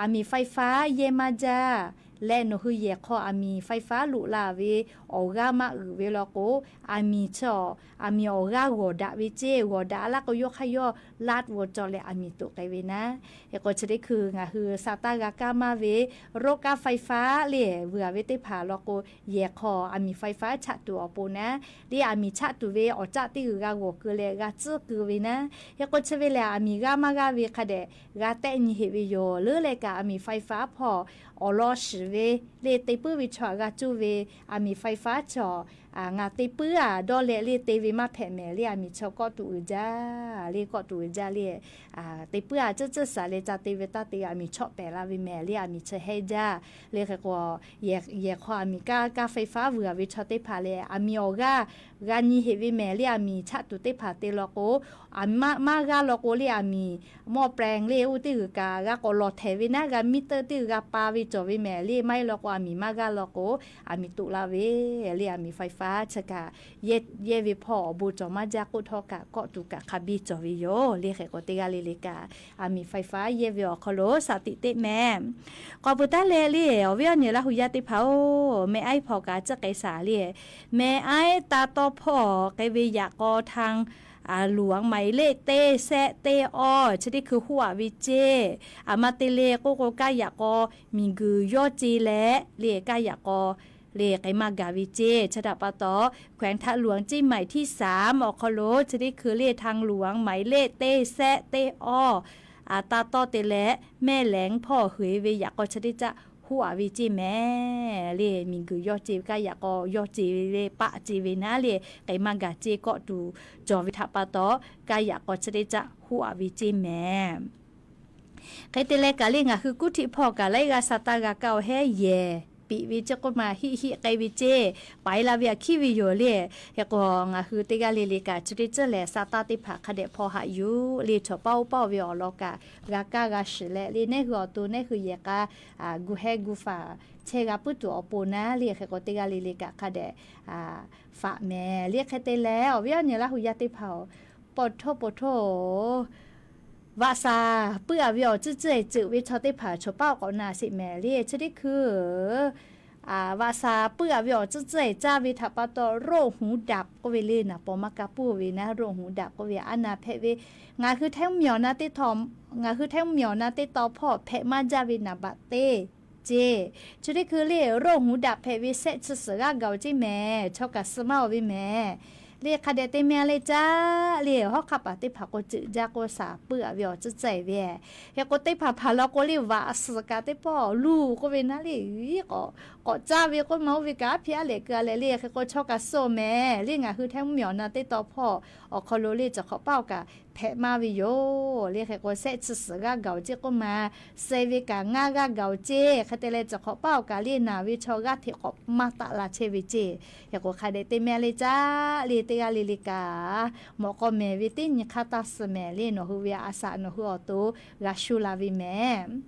aˬ miˍ ไฟฟ้า yehˇ maˇ jaˇ leh nawˬ hui yehˬ hk'aw aˬ miˍ ไฟฟ้า loꞈ la ve awˬ g'aˇ maˇ uiˍ ve law k'o, aˬ miˍ chi aˬ miˍ awˬ g'aˇ g'awˬ daꞈ ve ceˇ. G'awˬ daꞈ laˇ k'o yawˇ hk'aˇ yawˇ laˇ g'aw cawˬ leh aˬ miˍ toꞈ k'ai ve naˉ. Hk'e k'o chi teˇ hkui ngaˬ hui sha taˇ g'a kaˇ maˇ ve รถไฟฟ้า le vuiˬ a ve teˇ hpaˍ law k'o, yehˬ hk'aw aˬ miˍ ไฟฟ้า chaˆ tuˬ awˬ pon naˉ le aˬ miˍ chaˆ tuˬ ve awˬ caˆ teˇ g'uiˬ g'a g'awˬ keu leh g'a tcuhˉ keu ve naˉ. Hk'e k'o chi ve lehˬ aˬ miˍ g'aˇ maˇ g'aˇ ve hk'a dehꞈ g'a tehˆ nyi heꞈ ve yoˬ. Leuˉ leh kaꞈ aˬ miˍ ไฟฟ้า hpawˇ awˬ lawn shiˍ ve le te puiˉ ve chaw aꞈ g'a cuˇ ve aˬ miˍ ไฟฟ้า chaw ngaˬ te puiˉ a dawˇ leh le te ve maˇ hpehꞈ mehˍ le aˬ miˍ chaw kawˆ tuˬ uiˍ jaˇ. Le kawˆ tuˬ uiˍ jaˇ le te puiˉ a tcuhˉ tcuhˉ shaˍ leh ca te ve taˇ te aˬ miˍ chawˆ pehˍ la ve mehˍ le aˬ miˍ chi hehnˇ jaˇ. Le hk'e k'o yehˬ hk'aw aˬ miˍ kaˇ kaˇ ไฟฟ้า vuiˬ a ve chaw teˇ hpaˍ lehˬ aˬ miˍ awˬ g'aˇ g'a nyi heꞈ ve mehˍ le aˬ miˍ chaˆ tuˬ teˇ hpaˍ te law k'o, aˬ maˇ g'aˇ law k'o le aˬ miˍ หม้อแปลง le oˇ teˇ g'uiˬ kaꞈ g'a k'awꞈ lawˬ htehˍ ve naˉ, g'a มิเตอร์ teˇ g'uiˬ g'a pa ve cawˬ ve mehˍ le maˇ heˆ law k'o aˬ miˍ maˇ g'aˇ law k'o aˬ miˍ toꞈ la ve le aˬ miˍ ไฟฟ้า chi kaꞈ yehˇ ve hpawˇ awˬ bon cawˬ maˇ jaˇ k'oˆ htawˇ kaꞈ kawˆ tuˬ kaꞈ hk'a biˇ cawˬ ve yoˬ. Le hk'e k'o teˇ g'aˇ le le kaꞈ aˬ miˍ ไฟฟ้า yehˇ ve awˬ hk'aw lo sha tiꞈ teˆ mehˍ. K'awꞈ peuˬ taˉ leh le awˬ viˉ awˬ nyi Laˇ hu yaˇ teˇ hpaˍ-oˬ, meh aiˉ hpawˇ kaꞈ tcuhˉ k'ai shaˍ le. Meh aiˉ taˇ tawˇ hpawˇ k'ai ve yaꞈ k'aw ทางหลวง หมายเลข teˇ shehˆ teˇ awˇ chi teˇ hkui hoˆ a ve ceˇ. Aˬ ma te le k'oˆ k'o kaˇ yaꞈ k'aw miˬguiˬ yawˇ ce leh le kaˇ yaꞈ k'aw le k'ai maˇ gaˬ ve ceˇ. Chi htaꞈ pa taw แขวงทางหลวงเชียงใหม่ที่สาม awˬ hk'aw lo chi teˇ hkui le ทางหลวง หมายเลข teˇ shehˆ teˇ awˇ taˇ tawˇ te leh mehˇ lehˬ hpawˇ heˍ ve yaꞈ k'aw chi teˇ caˆ hoˆ a ve ceˇ mehˍ. Le miˬguiˬ yawˇ ce ve kaˇ yaꞈ k'aw yawˇ ce ve le paˆ ce ve naˉ le k'ai maˇ gaˬ ceˇ kawˆ tuˬ cawˬ ve htaꞈ pa taw kaˇ yaꞈ k'aw chi teˇ caˆ hoˆ a ve ceˇ mehˍ. Hk'e te leh kaꞈ le ngaˬ hui kuˉ htiˆ hpawˇ kaꞈ laiˉ g'aˇ sha taˇ g'a kaˇ-oˬ hehˉ yehˬ piꞈ ve ceˇ k'oˆ ma hiˆ hiˆ k'ai ve ceˇ paiˍ la ve aꞈ hkiˉ ve yoˬ le. Hk'e k'o ngaˬ hui teˇ g'aˇ le le kaꞈ chi teˇ ceuˬ lehˬ sha taˇ teˇ hpaˍ hk'a dehꞈ hpaw haꞈ yuˬ le chaw paˇ oˇ paˇ ve awˬ lawn kaꞈ g'a kaˇ g'a shiˍ leh le nehˇ hui awˬ to nehˇ hui yehˬ k'a gu hehˉ gu faˍ chehˇ g'a puiˉ tuˬ awˬ pon naˉ le. Hk'e k'o teˇ g'aˇ le le kaꞈ hk'a dehꞈ faꞈ mehˍ le. Hk'e te leh awˬ viˉ awˬ nyi Laˇ hu yaˇ teˇ hpaˍ-oˬ, paw htoˇ paw htoˇ-oˬ, vaꞈ shaˍ puiˉ a ve awˬ tcuhˉ tcuhˉ ceuˬ ve chaw teˇ hpaˍ chaw paˇ awˬ k'awꞈ na sheˍ mehˍ le. Chi teˇ hkui vaꞈ shaˍ puiˉ a ve awˬ tcuhˉ tcuhˉ caˇ ve htaꞈ pa taw โรคหูดับ k'oˆ ve le naˍ paw maˇ ka puˇ ve naˉ โรคหูดับ k'oˆ ve aˉ na hpehꞈ ve. Ngaˬ hui htaiˇ mvuhˇmiˬ awˬ na teˇ htawꞈ, ngaˬ hui htaiˇ mvuhˇmiˬ awˬ na teˇ taw hpawˇ hpehꞈ maˇ jaˇ ve naˍ baꞈ teˇ ceˇ. Chi teˇ hkui le โรคหูดับ hpehꞈ ve shehˆ chi suhˍ g'aˇ gaˬ-oˬ ceˇ mehˍ. Chaw kaꞈ suh maˇ-oˬ ve mehˍ. Le hk'a dehꞈ te meh le caˇ le, hawˉ hk'aˆ paˍ teˇ hpaˍ k'o ceuꞈ jaˇ k'o shaˍ puiˉ a ve awˬ tcuhˉ cehˇ ve. Hk'e k'o teˇ hpaˍ hpaˍ law k'o le vaꞈ suhˍ kaꞈ teˇ pawˆ luˬ k'oˆ ve naˉ le, k'awꞈ caˇ ve k'oˆ ma oˇ ve kaꞈ aˉ hpiˇ aˉ lehꞈ keu a leh le. Hk'e k'o chaw kaꞈ suh meh le, ngaˬ hui Htaiˇ mvuhˇmiˬ awˬ na teˇ taw hpawˇ awˬ hk'aw lo le tcuh hk'awꞈ paˉ awˬ kaꞈ hpehꞈ maˇ ve yoˬ le. Hk'e k'o shehˆ chi suhˍ g'aˇ gaˬ oˬ ceˇ k'oˆ ma, suh ve kaꞈ ngaˇ g'aˇ gaˬ oˬ ceˇ. Hk'e te leh tcuh hk'awꞈ paˉ awˬ kaꞈ le naˬ ve chaw g'aˇ hteꞈ k'awꞈ maˇ taˆ la chehˇ ve ceˇ. Hk'e k'o hk'a dehꞈ te meh le caˇ le, teˇ g'aˇ le le kaꞈ mawꞈ k'aw mehˍ ve teˇ nyi hk'aˇ taˇ suh mehˍ le, nawˬ hui ve a shaꞈ nawˬ hui awˬ to g'a shu la ve mehˍ.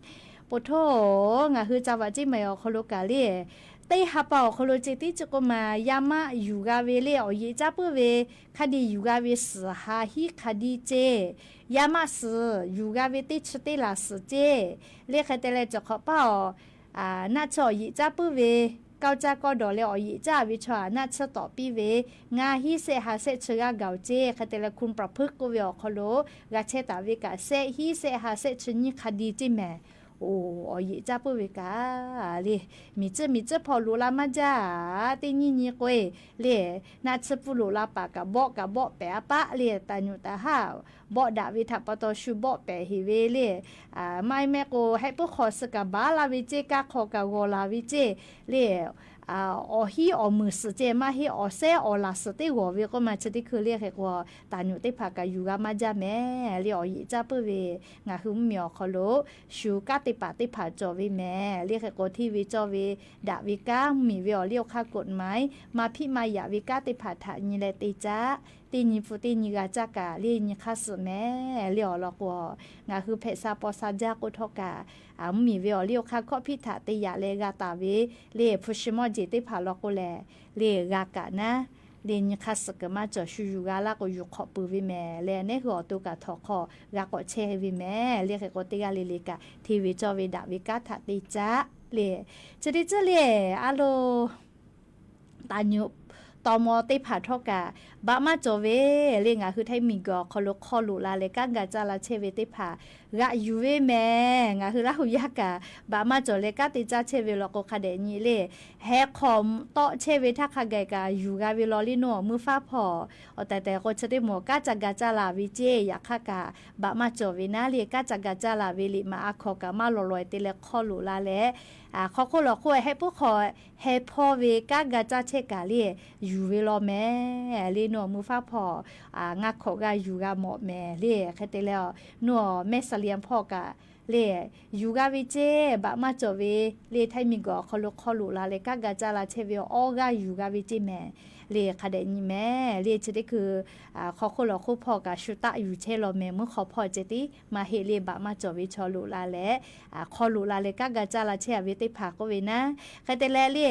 Poˬ htoˇ, ngaˬ hui ca vaꞈ ceˇ mehˍ awˬ hk'aw lo kaꞈ le, teˇ ha pa awˬ hk'aw lo ceh tiˉ chi k'oˆ ma, yaˇ maˆ yuˬ g'a ve le awˬ yeꞈ caˇ puiˉ ve hk'a dehꞈ yuˬ g'a ve suhˍ ha hiˉ hk'a diˇ ceˇ. Yaˇ maˆ suhˍ yuˬ g'a ve teˇ chi teˇ laˬ suhˍ ceˇ. Le hk'e te leh cawˬ hk'awꞈ paˉ awˬ naˆ tsuhˇ awˬ yeꞈ caˇ puiˉ ve, kawˇ caˇ kawˇ dawˬ leh awˬ yeꞈ caˇ ve chaw naˆ tsuhˇ tawꞈ piˇ ve, ngaˇ hiˉ shehˆ ha shehˆ chi g'aˇ gaˬ oˬ ceˇ. Hk'e te leh คนประพฤติ k'oˆ ve awˬ hk'aw lo g'a chehˇ taˍ ve kaꞈ shehˆ hiˉ shehˆ ha shehˆ chi nyiˇ hk'a diˇ ceˇ mehˍ. Oˬ, awˬ yeꞈ caˇ puiˉ ve kaꞈ le, miˬ tcuhˇ miˬ tcuhˇ hpawˇ loꞈ la maˇ jaˇ. Teˇ nyiˇ nyi k'oˆ-e le, naˆ tsuhˇ pfuhˇ loꞈ la paˍ kaꞈ bawˆ kaꞈ bawˆ pehˍ a paˆ le, taˍ nyuꞈ taˍ haˉ bawˆ daꞈ ve htaꞈ pa taw shu bawˆ pehˍ heˍ ve le. Maˇ heˆ mehˆ k'o, hehˆ puiˉ hk'aw suh kaꞈ baˉ la ve ceˇ, kaˇ hk'aw kaꞈ g'awˬ la ve ceˇ le. Awˬ hiˉ awˬ muiˬ suhˍ ceˇ, maˇ heˆ awˬ sehˉ awˬ laˬ suhˍ teˇ g'awˬ ve k'oˆ ma chi teˇ hkui le. Hk'e k'o, taˍ nyuꞈ teˇ hpaˍ kaꞈ yuˬ g'a maˇ jaˇ mehˍ le. Awˬ yeꞈ caˇ puiˉ ve ngaˬ hui mvuhˇmiˬ awˬ hk'aw lo shu kanˉ te paˍ teˇ hpaˍ cawˬ ve mehˍ le. Hk'e k'o, hteˇ ve cawˇ ve daꞈ ve kanˉ, mvuhˇmiˬ ve awˬ liˇ awˬ hk'aˇ กฎหมาย maˇ hpiˆ maˇ yaꞈ ve kanˉ teˇ hpaˍ htaꞈ nyi leh te caˇ. Teˇ nyi hpu teˇ nyi g'a caˇ kaꞈ le nyi hk'aˇ suh mehˍ le. Awˬ lawn k'o, ngaˬ hui hpehꞈ sha paw sha jaˇ k'o htawˇ kaꞈ, mvuhˇmiˬ ve awˬ liˇ awˬ hk'aˇ hkawˇ hpiˆ htaꞈ te yaꞈ leh g'a taˍ ve le, hpu shi mawˇ jeˬ teˇ hpaˍ lawn k'o lehˬ, le g'a kaꞈ naˉ, le nyi hk'aˇ suh kuiˬ maˇ cawˬ, shu yuˬ g'a laˇ k'o yuˬ hk'awꞈ peuˬ ve mehˍ le. Neˉ hui awˬ to kaꞈ htawnˍ hk'aw g'a k'awꞈ chehˇ ve mehˍ le. Hk'e k'o, teˇ g'aˇ le le kaꞈ hteˇ ve cawˇ ve daꞈ ve kanˉ htaꞈ te caˇ le. Chi teˇ ceuˬ le, a lo taˍ nyuꞈ tawˇ maw teˇ hpaˍ htawˇ kaꞈ baꞈ maˇ cawˬ ve le. Ngaˬ hui Htaiˇ miˬguiˬ awˬ hk'aw lo hk'aw loꞈ la leh kanˉ ga caˇ la chehˇ ve teˇ hpaˍ g'aꞈ yuˬ ve mehˍ. Ngaˬ hui Laˇ hu yaˇ kaꞈ baꞈ maˇ cawˬ leh kanˉ te caˇ chehˇ ve law k'o, hk'a dehꞈ nyi le, heh hk'aw tawˆ chehˇ ve htaˇ hk'a gaˬ kaꞈ yuˬ g'a ve law le. Nawˬ meuˇ faˉ hpawˇ awˬ tehˬ tehˬ k'o, chi teˇ maˬ kanˉ ca ga caˇ la ve ceˇ. Yaꞈ hk'aˇ kaꞈ baꞈ maˇ cawˬ ve naˉ le, kanˉ ca ga caˇ la ve liꞈ maˍ a hkawˍ kaꞈ maˇ lawˬ lawˬ-e te leh hk'aw loꞈ la leh, hk'aw hk'oˆ lawˬ hk'oˆ heh puiˉ hk'aw heh hpawˇ ve kanˉ ga caˇ chehˇ kaꞈ le, yuˬ ve law mehˍ le. Nawˬ meuˇ faˉ hpawˇ ngaˇ hkawꞈ g'a yuˬ g'a mawꞈ mehˍ le. Hk'e te leh, nawˬ mehˆ saˍ liꞈ hpawˇ kaꞈ le, yuˬ g'a ve ceˇ. Baꞈ maˇ cawˬ ve le, Htaiˇ miˬguiˬ awˬ hk'aw lo hk'aw loꞈ la leh kanˉ ga caˇ la chehˇ ve awˬ g'aˇ yuˬ g'a ve ceˇ mehˍ le. Hk'a dehꞈ nyi mehˍ le. Chi teˇ hkui hk'aw hk'oˆ lawˬ hk'oˆ hpawˇ kaꞈ shu taˆ yuˬ chehˇ law mehˍ. Meuˇ hk'aw hpawˇ ceh tiˉ maˇ heˆ le, baꞈ maˇ cawˬ ve chaw loꞈ la leh, hk'aw loꞈ la leh kanˉ ga caˇ la chehˇ a ve teˇ hpaˍ k'oˆ ve naˉ. Hk'e te leh le,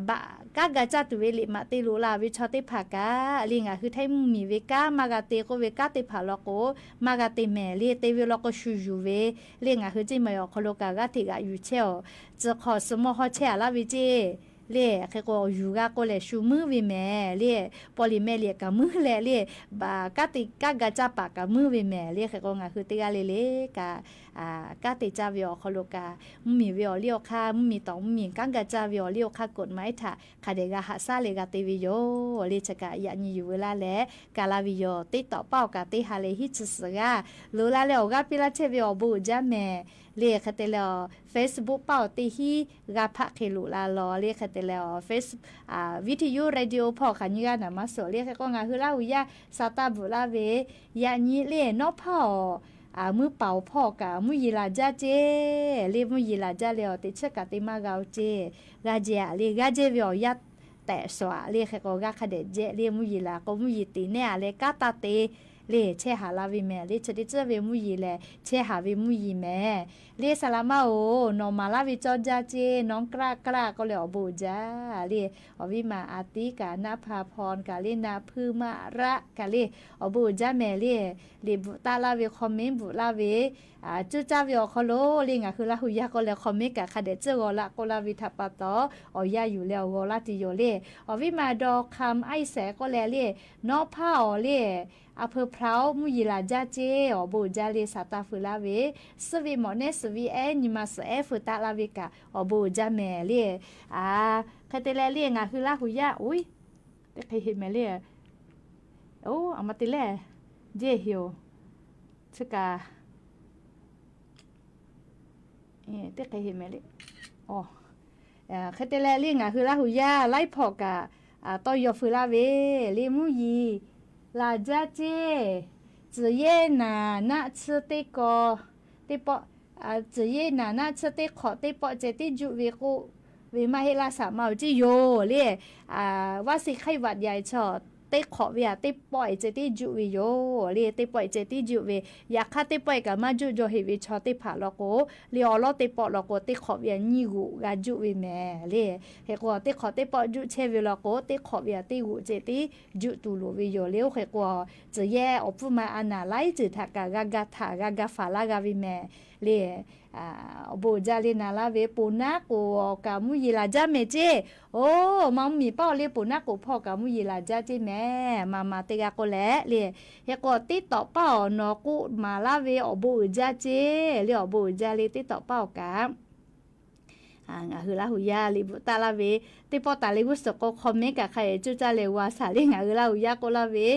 baꞈ kanˉ ga caˇ tuˬ ve liꞈ maˍ te loꞈ la ve chaw teˇ hpaˍ kaꞈ le, ngaˬ hui Htaiˇ mvuhˇmiˬ ve kanˉ maˇ g'a te k'oˆ ve kanˉ teˇ hpaˍ law k'o, maˇ g'a te mehˍ le. Te ve law k'o shu yuˬ ve le. Ngaˬ hui ceˇ ma awˬ hk'aw lo kaꞈ g'aˇ hteꞈ g'aꞈ yuˬ chehˇ awˬ, tcuh hk'aw suh mawˇ hawˉ chehˇ a laˇ ve ceˇ le. Hk'e k'o, yuˬ g'a k'o lehˬ shu meuˇ ve mehˍ le. Paw liꞈ meh liꞈ kaꞈ meuˇ leh le, baꞈ kanˉ te kanˉ ga caˇ paˍ kaꞈ meuˇ ve mehˍ le. Hk'e k'o, ngaˬ hui teˇ g'aˇ le le kaꞈ kanˉ te caˇ ve awˬ hk'aw lo kaꞈ, mvuhˇmiˬ ve awˬ liˇ awˬ hk'aˇ, mvuhˇmiˬ tawˍ mvuhˇmiˬ kanˉ ga caˇ ve awˬ liˇ awˬ hk'aˇ กฎหมาย htaꞈ hk'a dehꞈ g'a haꞈ shaˉ leh g'a te ve yoˬ le. Chi kaꞈ yaꞈ nyi yuˬ ve laˇ leh, ka laˇ ve yoˬ. Teˇ tawꞈ paˆ awˬ kaꞈ teˇ ha leh hiˉ chi suhˍ g'aˇ loꞈ la leh awˬ g'aˇ piˇ laˇ chehˇ ve awˬ bon uiˍ jaˇ mehˍ le. Hk'e te leh, Facebook paˆ awˬ teˇ hiˉ g'aˇ hpaˆ hk'e loꞈ la law le. Hk'e te leh, Face, video, radio hpawˇ hk'aˬ nyi g'aˇ naˍ maˇ suhˍ le. Hk'e k'o, ngaˬ hui Laˇ hu yaˇ sa taˇ bvuhꞈ laˇ ve, yaꞈ nyi le, nawˉ hpaˇ awˬ mvuhˇ paˍ awˬ hpawˇ kaꞈ mvuhˇ yeˬ laˬ jaˇ ceˇ le. Mvuhˇ yeˬ laˬ jaˇ leh awˬ teꞈ chiˉ kaꞈ te maˇ g'a oˬ ceˇ. G'a jehˬ a le, g'a jehˬ ve awˬ yanˇ tehꞈ shawˍ a le. Hk'e k'o, g'a hk'a dehꞈ jehˬ le. Mvuhˇ yeˬ laˬ k'o, mvuhˇ yeˬ teꞈ nehˉ a leh kanˉ taˇ te le, chehˇ haˍ la ve mehˍ le. Chi teˇ ceuˬ ve mvuhˇ yeˬ lehˬ, chehˇ haˍ ve mvuhˇ yeˬ mehˍ le. Saˍ laˍ maˇ oˬ, nawˬ maˍ laˇ ve cawˇ jaˇ ceˇ, nawˉ kaˆ kaˆ k'oˆ leh awˬ bon uiˍ jaˇ le. Awˬ viˉ ma a tiˉ kaꞈ naˆ hpa hpaw kaꞈ le, naˆ hpuiˇ maˆ raˆ kaꞈ le, awˬ bon uiˍ jaˇ mehˍ le. Liꞈ bvuhꞈ taˆ laˇ ve, comment bvuhꞈ laˇ ve, cuˇ caˇ ve awˬ hk'aw lo le, ngaˬ hui Laˇ hu yaˇ k'oˆ leh comment kaꞈ hk'a dehꞈ tcuhˇ g'aw laꞈ k'oˆ laˇ ve htaꞈ pa taw, awˬ yanˇ yuˬ leh awˬ g'aw laˇ tuˬ yoˬ le. Awˬ viˉ ma dawˇ hk'aˇ a iˉ shehˍ k'oˆ leh le, nawˉ hpaˇ awˬ le, a peu พร้อม mvuhˇ yeˬ laˬ jaˇ ceˇ, awˬ bon uiˍ jaˇ le, saˍ taˇ feu laˇ ve, suhˆ ve mawꞈ nehˉ suhˍ ve ehˉ nyi ma suhˍ ehˉ feu taˆ laˇ ve kaꞈ awˬ bon uiˍ jaˇ mehˍ le. Hk'e te leh le, ngaˬ hui Laˇ hu yaˇ oˬ, teˇ hk'e heˆ mehˍ le. Oˇ, a ma te leh, jeˇ heˍ-oˬ, chi kaꞈ, teˇ hk'e heˍ mehˍ le. Hk'e te leh le ngaˬ hui Laˇ huˍ yaˇ laiˉ hpawˇ kaꞈ tawˇ yaw feu laˇ ve le mvuhˇ yeˬ laˬ jaˇ ceˇ. Tcuhˍ yehˇ naˍ naˆ tsuhˇ teˇ kaw, teˇ pawˆ, tcuhˍ yehˇ naˍ naˆ tsuhˇ teˇ hk'awꞈ teˇ pawˆ ceh tiˉ juˆ ve k'oˆ ve maˇ heˆ laˇ, saˍ ma-oˬ ceˇ yoˬ le. Vaˇ se hk'aiˉ vaꞈ yaꞈ chaw teˇ hk'awꞈ ve aꞈ teˇ pawˆ-e ceh tiˉ juˆ ve yoˬ le. Teˇ pawˆ-e ceh tiˉ juˆ ve, yaꞈ hk'aˇ teˇ pawˆ-e kaꞈ maˇ juˆ jaw heˍ ve chaw teˇ hpaˍ law k'o, le awˬ lawˉ teˇ pawˆ law k'o teˇ hk'awꞈ ve aꞈ nyiˇ g'oꞈ g'a juˆ ve mehˍ le. Hk'e k'o teˇ hk'awꞈ teˇ pawˆ juˆ chehˇ ve law k'o, teˇ hk'awꞈ ve aꞈ teˇ g'oꞈ ceh tiˉ juˆ tuˬ loˍ ve yoˬ le. Oˇ hk'e k'o, tcuhˍ yehˇ awˬ pfuhˇ ma a naˍ laiˉ ceuˬ htaꞈ kaꞈ g'a ga htaꞈ g'a ga faˍ laˇ g'a ve mehˍ le. Awˬ bon uiˍ jaˇ le naˍ laˇ ve, poˬ naˉ k'oˍ awˬ kaꞈ mvuhˇ yeˬ laˬ jaˇ mehˍ ceˇ. Oˇ, ma mvuhˇ miˬ paˉ awˬ le poˬ naˉ k'oˍ hpawˇ kaꞈ mvuhˇ yeˬ laˬ jaˇ ceˇ mehˍ. Ma ma teˇ g'aˇ k'oˆ leh le. Hk'e k'o teˇ tawꞈ paˇ awˬ nawˬ k'oˆ maˍ laˇ ve awˬ bon uiˍ jaˇ ceˇ le. Awˬ bon uiˍ jaˇ le teˇ tawꞈ paˇ awˬ kaꞈ ngaˬ hui Laˇ huˍ yaˇ liꞈ bvuhꞈ taˆ laˇ ve, teˇ pawˆ taˍ le g'uˇ suhˍ k'o hk'aw mehˉ kaꞈ hk'a dehꞈ cuˇ caˇ leh g'a shaˍ le. Ngaˬ hui Laˇ huˍ yaˇ k'oˆ laˇ ve,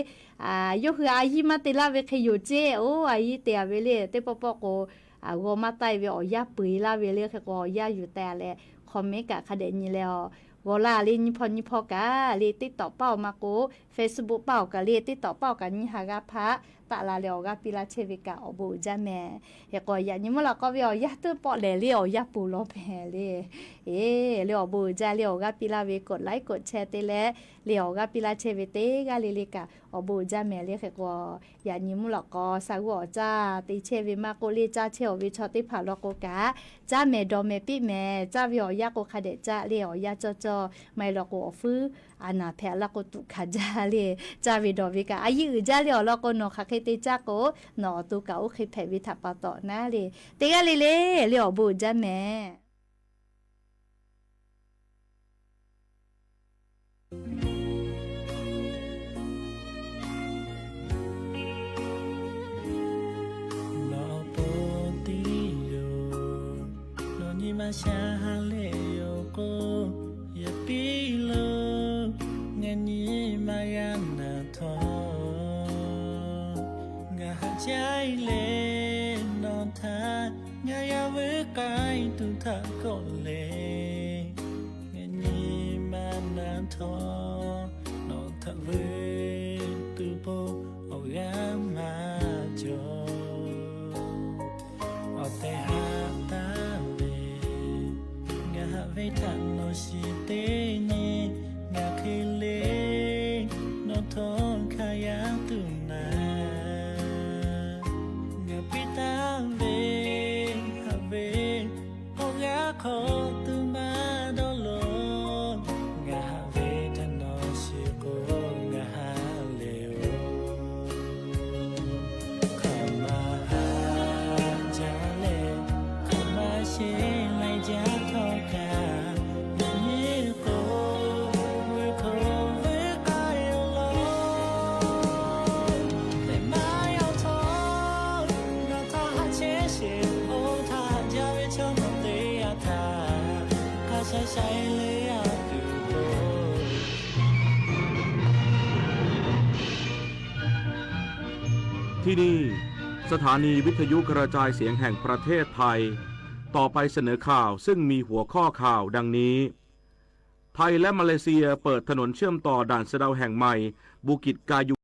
yawˇ hui a yiˇ maˇ te laˇ ve hk'e yoˬ ceˇ. Oˇ, a yiˇ te-a ve le. Teˇ pawˆ pawˆ k'o g'aw maˇ taˆ-e ve awˬ yanˇ peu-eˬ laˇ ve le. Hk'e k'o awˬ yanˇ yuˬ teh-a leh hk'aw mehˉ kaꞈ hk'a dehꞈ nyi leh awˬ g'aw laˇ le. Nyiˇ hpawˇ nyiˇ hpawˇ kaꞈ le teˇ tawꞈ paˇ awˬ ma k'o, Facebook paˇ awˬ kaꞈ le teˇ tawꞈ paˇ awˬ kaꞈ nyiˇ ha g'aˇ hpaˆ taˆ la leh awˬ g'aˇ piˇ laˇ chehˇ ve kaꞈ awˬ bon uiˍ jaˇ mehˍ. Hk'e k'o yaꞈ nyi mvuhˇ lawꞈ k'aw ve awˬ yanˇ tuˉ pawˆ lehˬ le awˬ yanˇ peuˬ law mehˍ le. Eˬ, le awˬ bon uiˍ jaˇ le awˬ g'aˇ piˇ laˇ ve กดไลค์ กดแชร์ te leh le awˬ g'aˇ piˇ laˇ chehˇ ve teˇ g'aˇ le le kaꞈ awˬ bon uiˍ jaˇ mehˍ le. Hk'e k'o yaꞈ nyi mvuhˇ lawꞈ k'aw sha g'uˇ awˬ caˇ te chehˇ ve maˇ k'oˆ le caˇ chehˇ-oˬ ve chaw teˇ hpaˍ law k'o kaꞈ caˇ mehˍ dawˬ mehˍ piˇ mehˍ. Caˇ ve awˬ yanˇ k'o hk'a dehꞈ caˇ le awˬ yanˇ cawˇ cawˇ maˇ heˆ law k'o awˬ fuiˉ a naˍ hpehꞈ laˇ k'o tuꞈ hkanˍ jaˇ le. Caˇ ve dawˬ ve kaꞈ a yiˇ uiˍ jaˇ le awˬ lawn k'o nawˬ hk'aˬ hk'e te caˇ k'o nawˬ awˬ to kaꞈ oˇ hk'e hpehꞈ ve htaꞈ pa taw naˉ le. Teˇ g'aˇ le le le awˬ bon uiˍ jaˇ mehˍ. Nawˬ awˬ pon tiˉ yoˬ. Nawˬ nyi ma sha ha leh yoˬ k'o, yaꞈ piˇ lo ngaˬ nyi ma g'a naˬ htawˇ, ngaˬ haꞈ jaˇ leh nawˬ htaꞈ ngaˬ yaˇ vuiˬ k'ai tuˬ htaꞈ kawˆ leh, ngaˬ nyi ma naˬ htawˇ, nawˬ htaꞈ vuiˬ tuˬ po awˬ g'aˇ maˇ cawˬ. Awˬ tehˬ haꞈ taˍ ve, ngaˬ haꞈ ve htaꞈ nawˬ shiˍ teˇ nyi, ngaˬ hk'e le nawˬ htawˇ hk'a yaˇ tuˬ naˍ, ngaˬ piˇ taˍ ve haꞈ ve awˬ g'aˇ hk'aw tuˬ maˇ dawˇ lo. Ngaˬ haꞈ ve htaꞈ nawˬ shiˍ k'o ngaˬ haꞈ leh-oˬ. Hk'aˬ ma haꞈ jaˇ leh, hk'aˬ ma sheˍ leh jaˇ htawˇ kaꞈ, yaꞈ nyi k'o, vuiˬ hk'oˆ vuiˬ k'ai-o law. Teˇ maˇ yaˇ htawˇ, nawˬ htaꞈ haꞈ chehˇ sheˍ, oˇ htaꞈ haꞈ jaˇ ve chaw nawˬ teˇ g'aˇ htaꞈ hk'a sha sha-e leh a tuˬ k'o ที่นี่ สถานีวิทยุกระจายเสียงแห่งประเทศไทย ต่อไปเสนอข่าวซึ่งมีหัวข้อข่าวดังนี้ ไทยและมาเลเซียเปิดถนนเชื่อมต่อด่านสะเดาแห่งใหม่ บูกิจกายู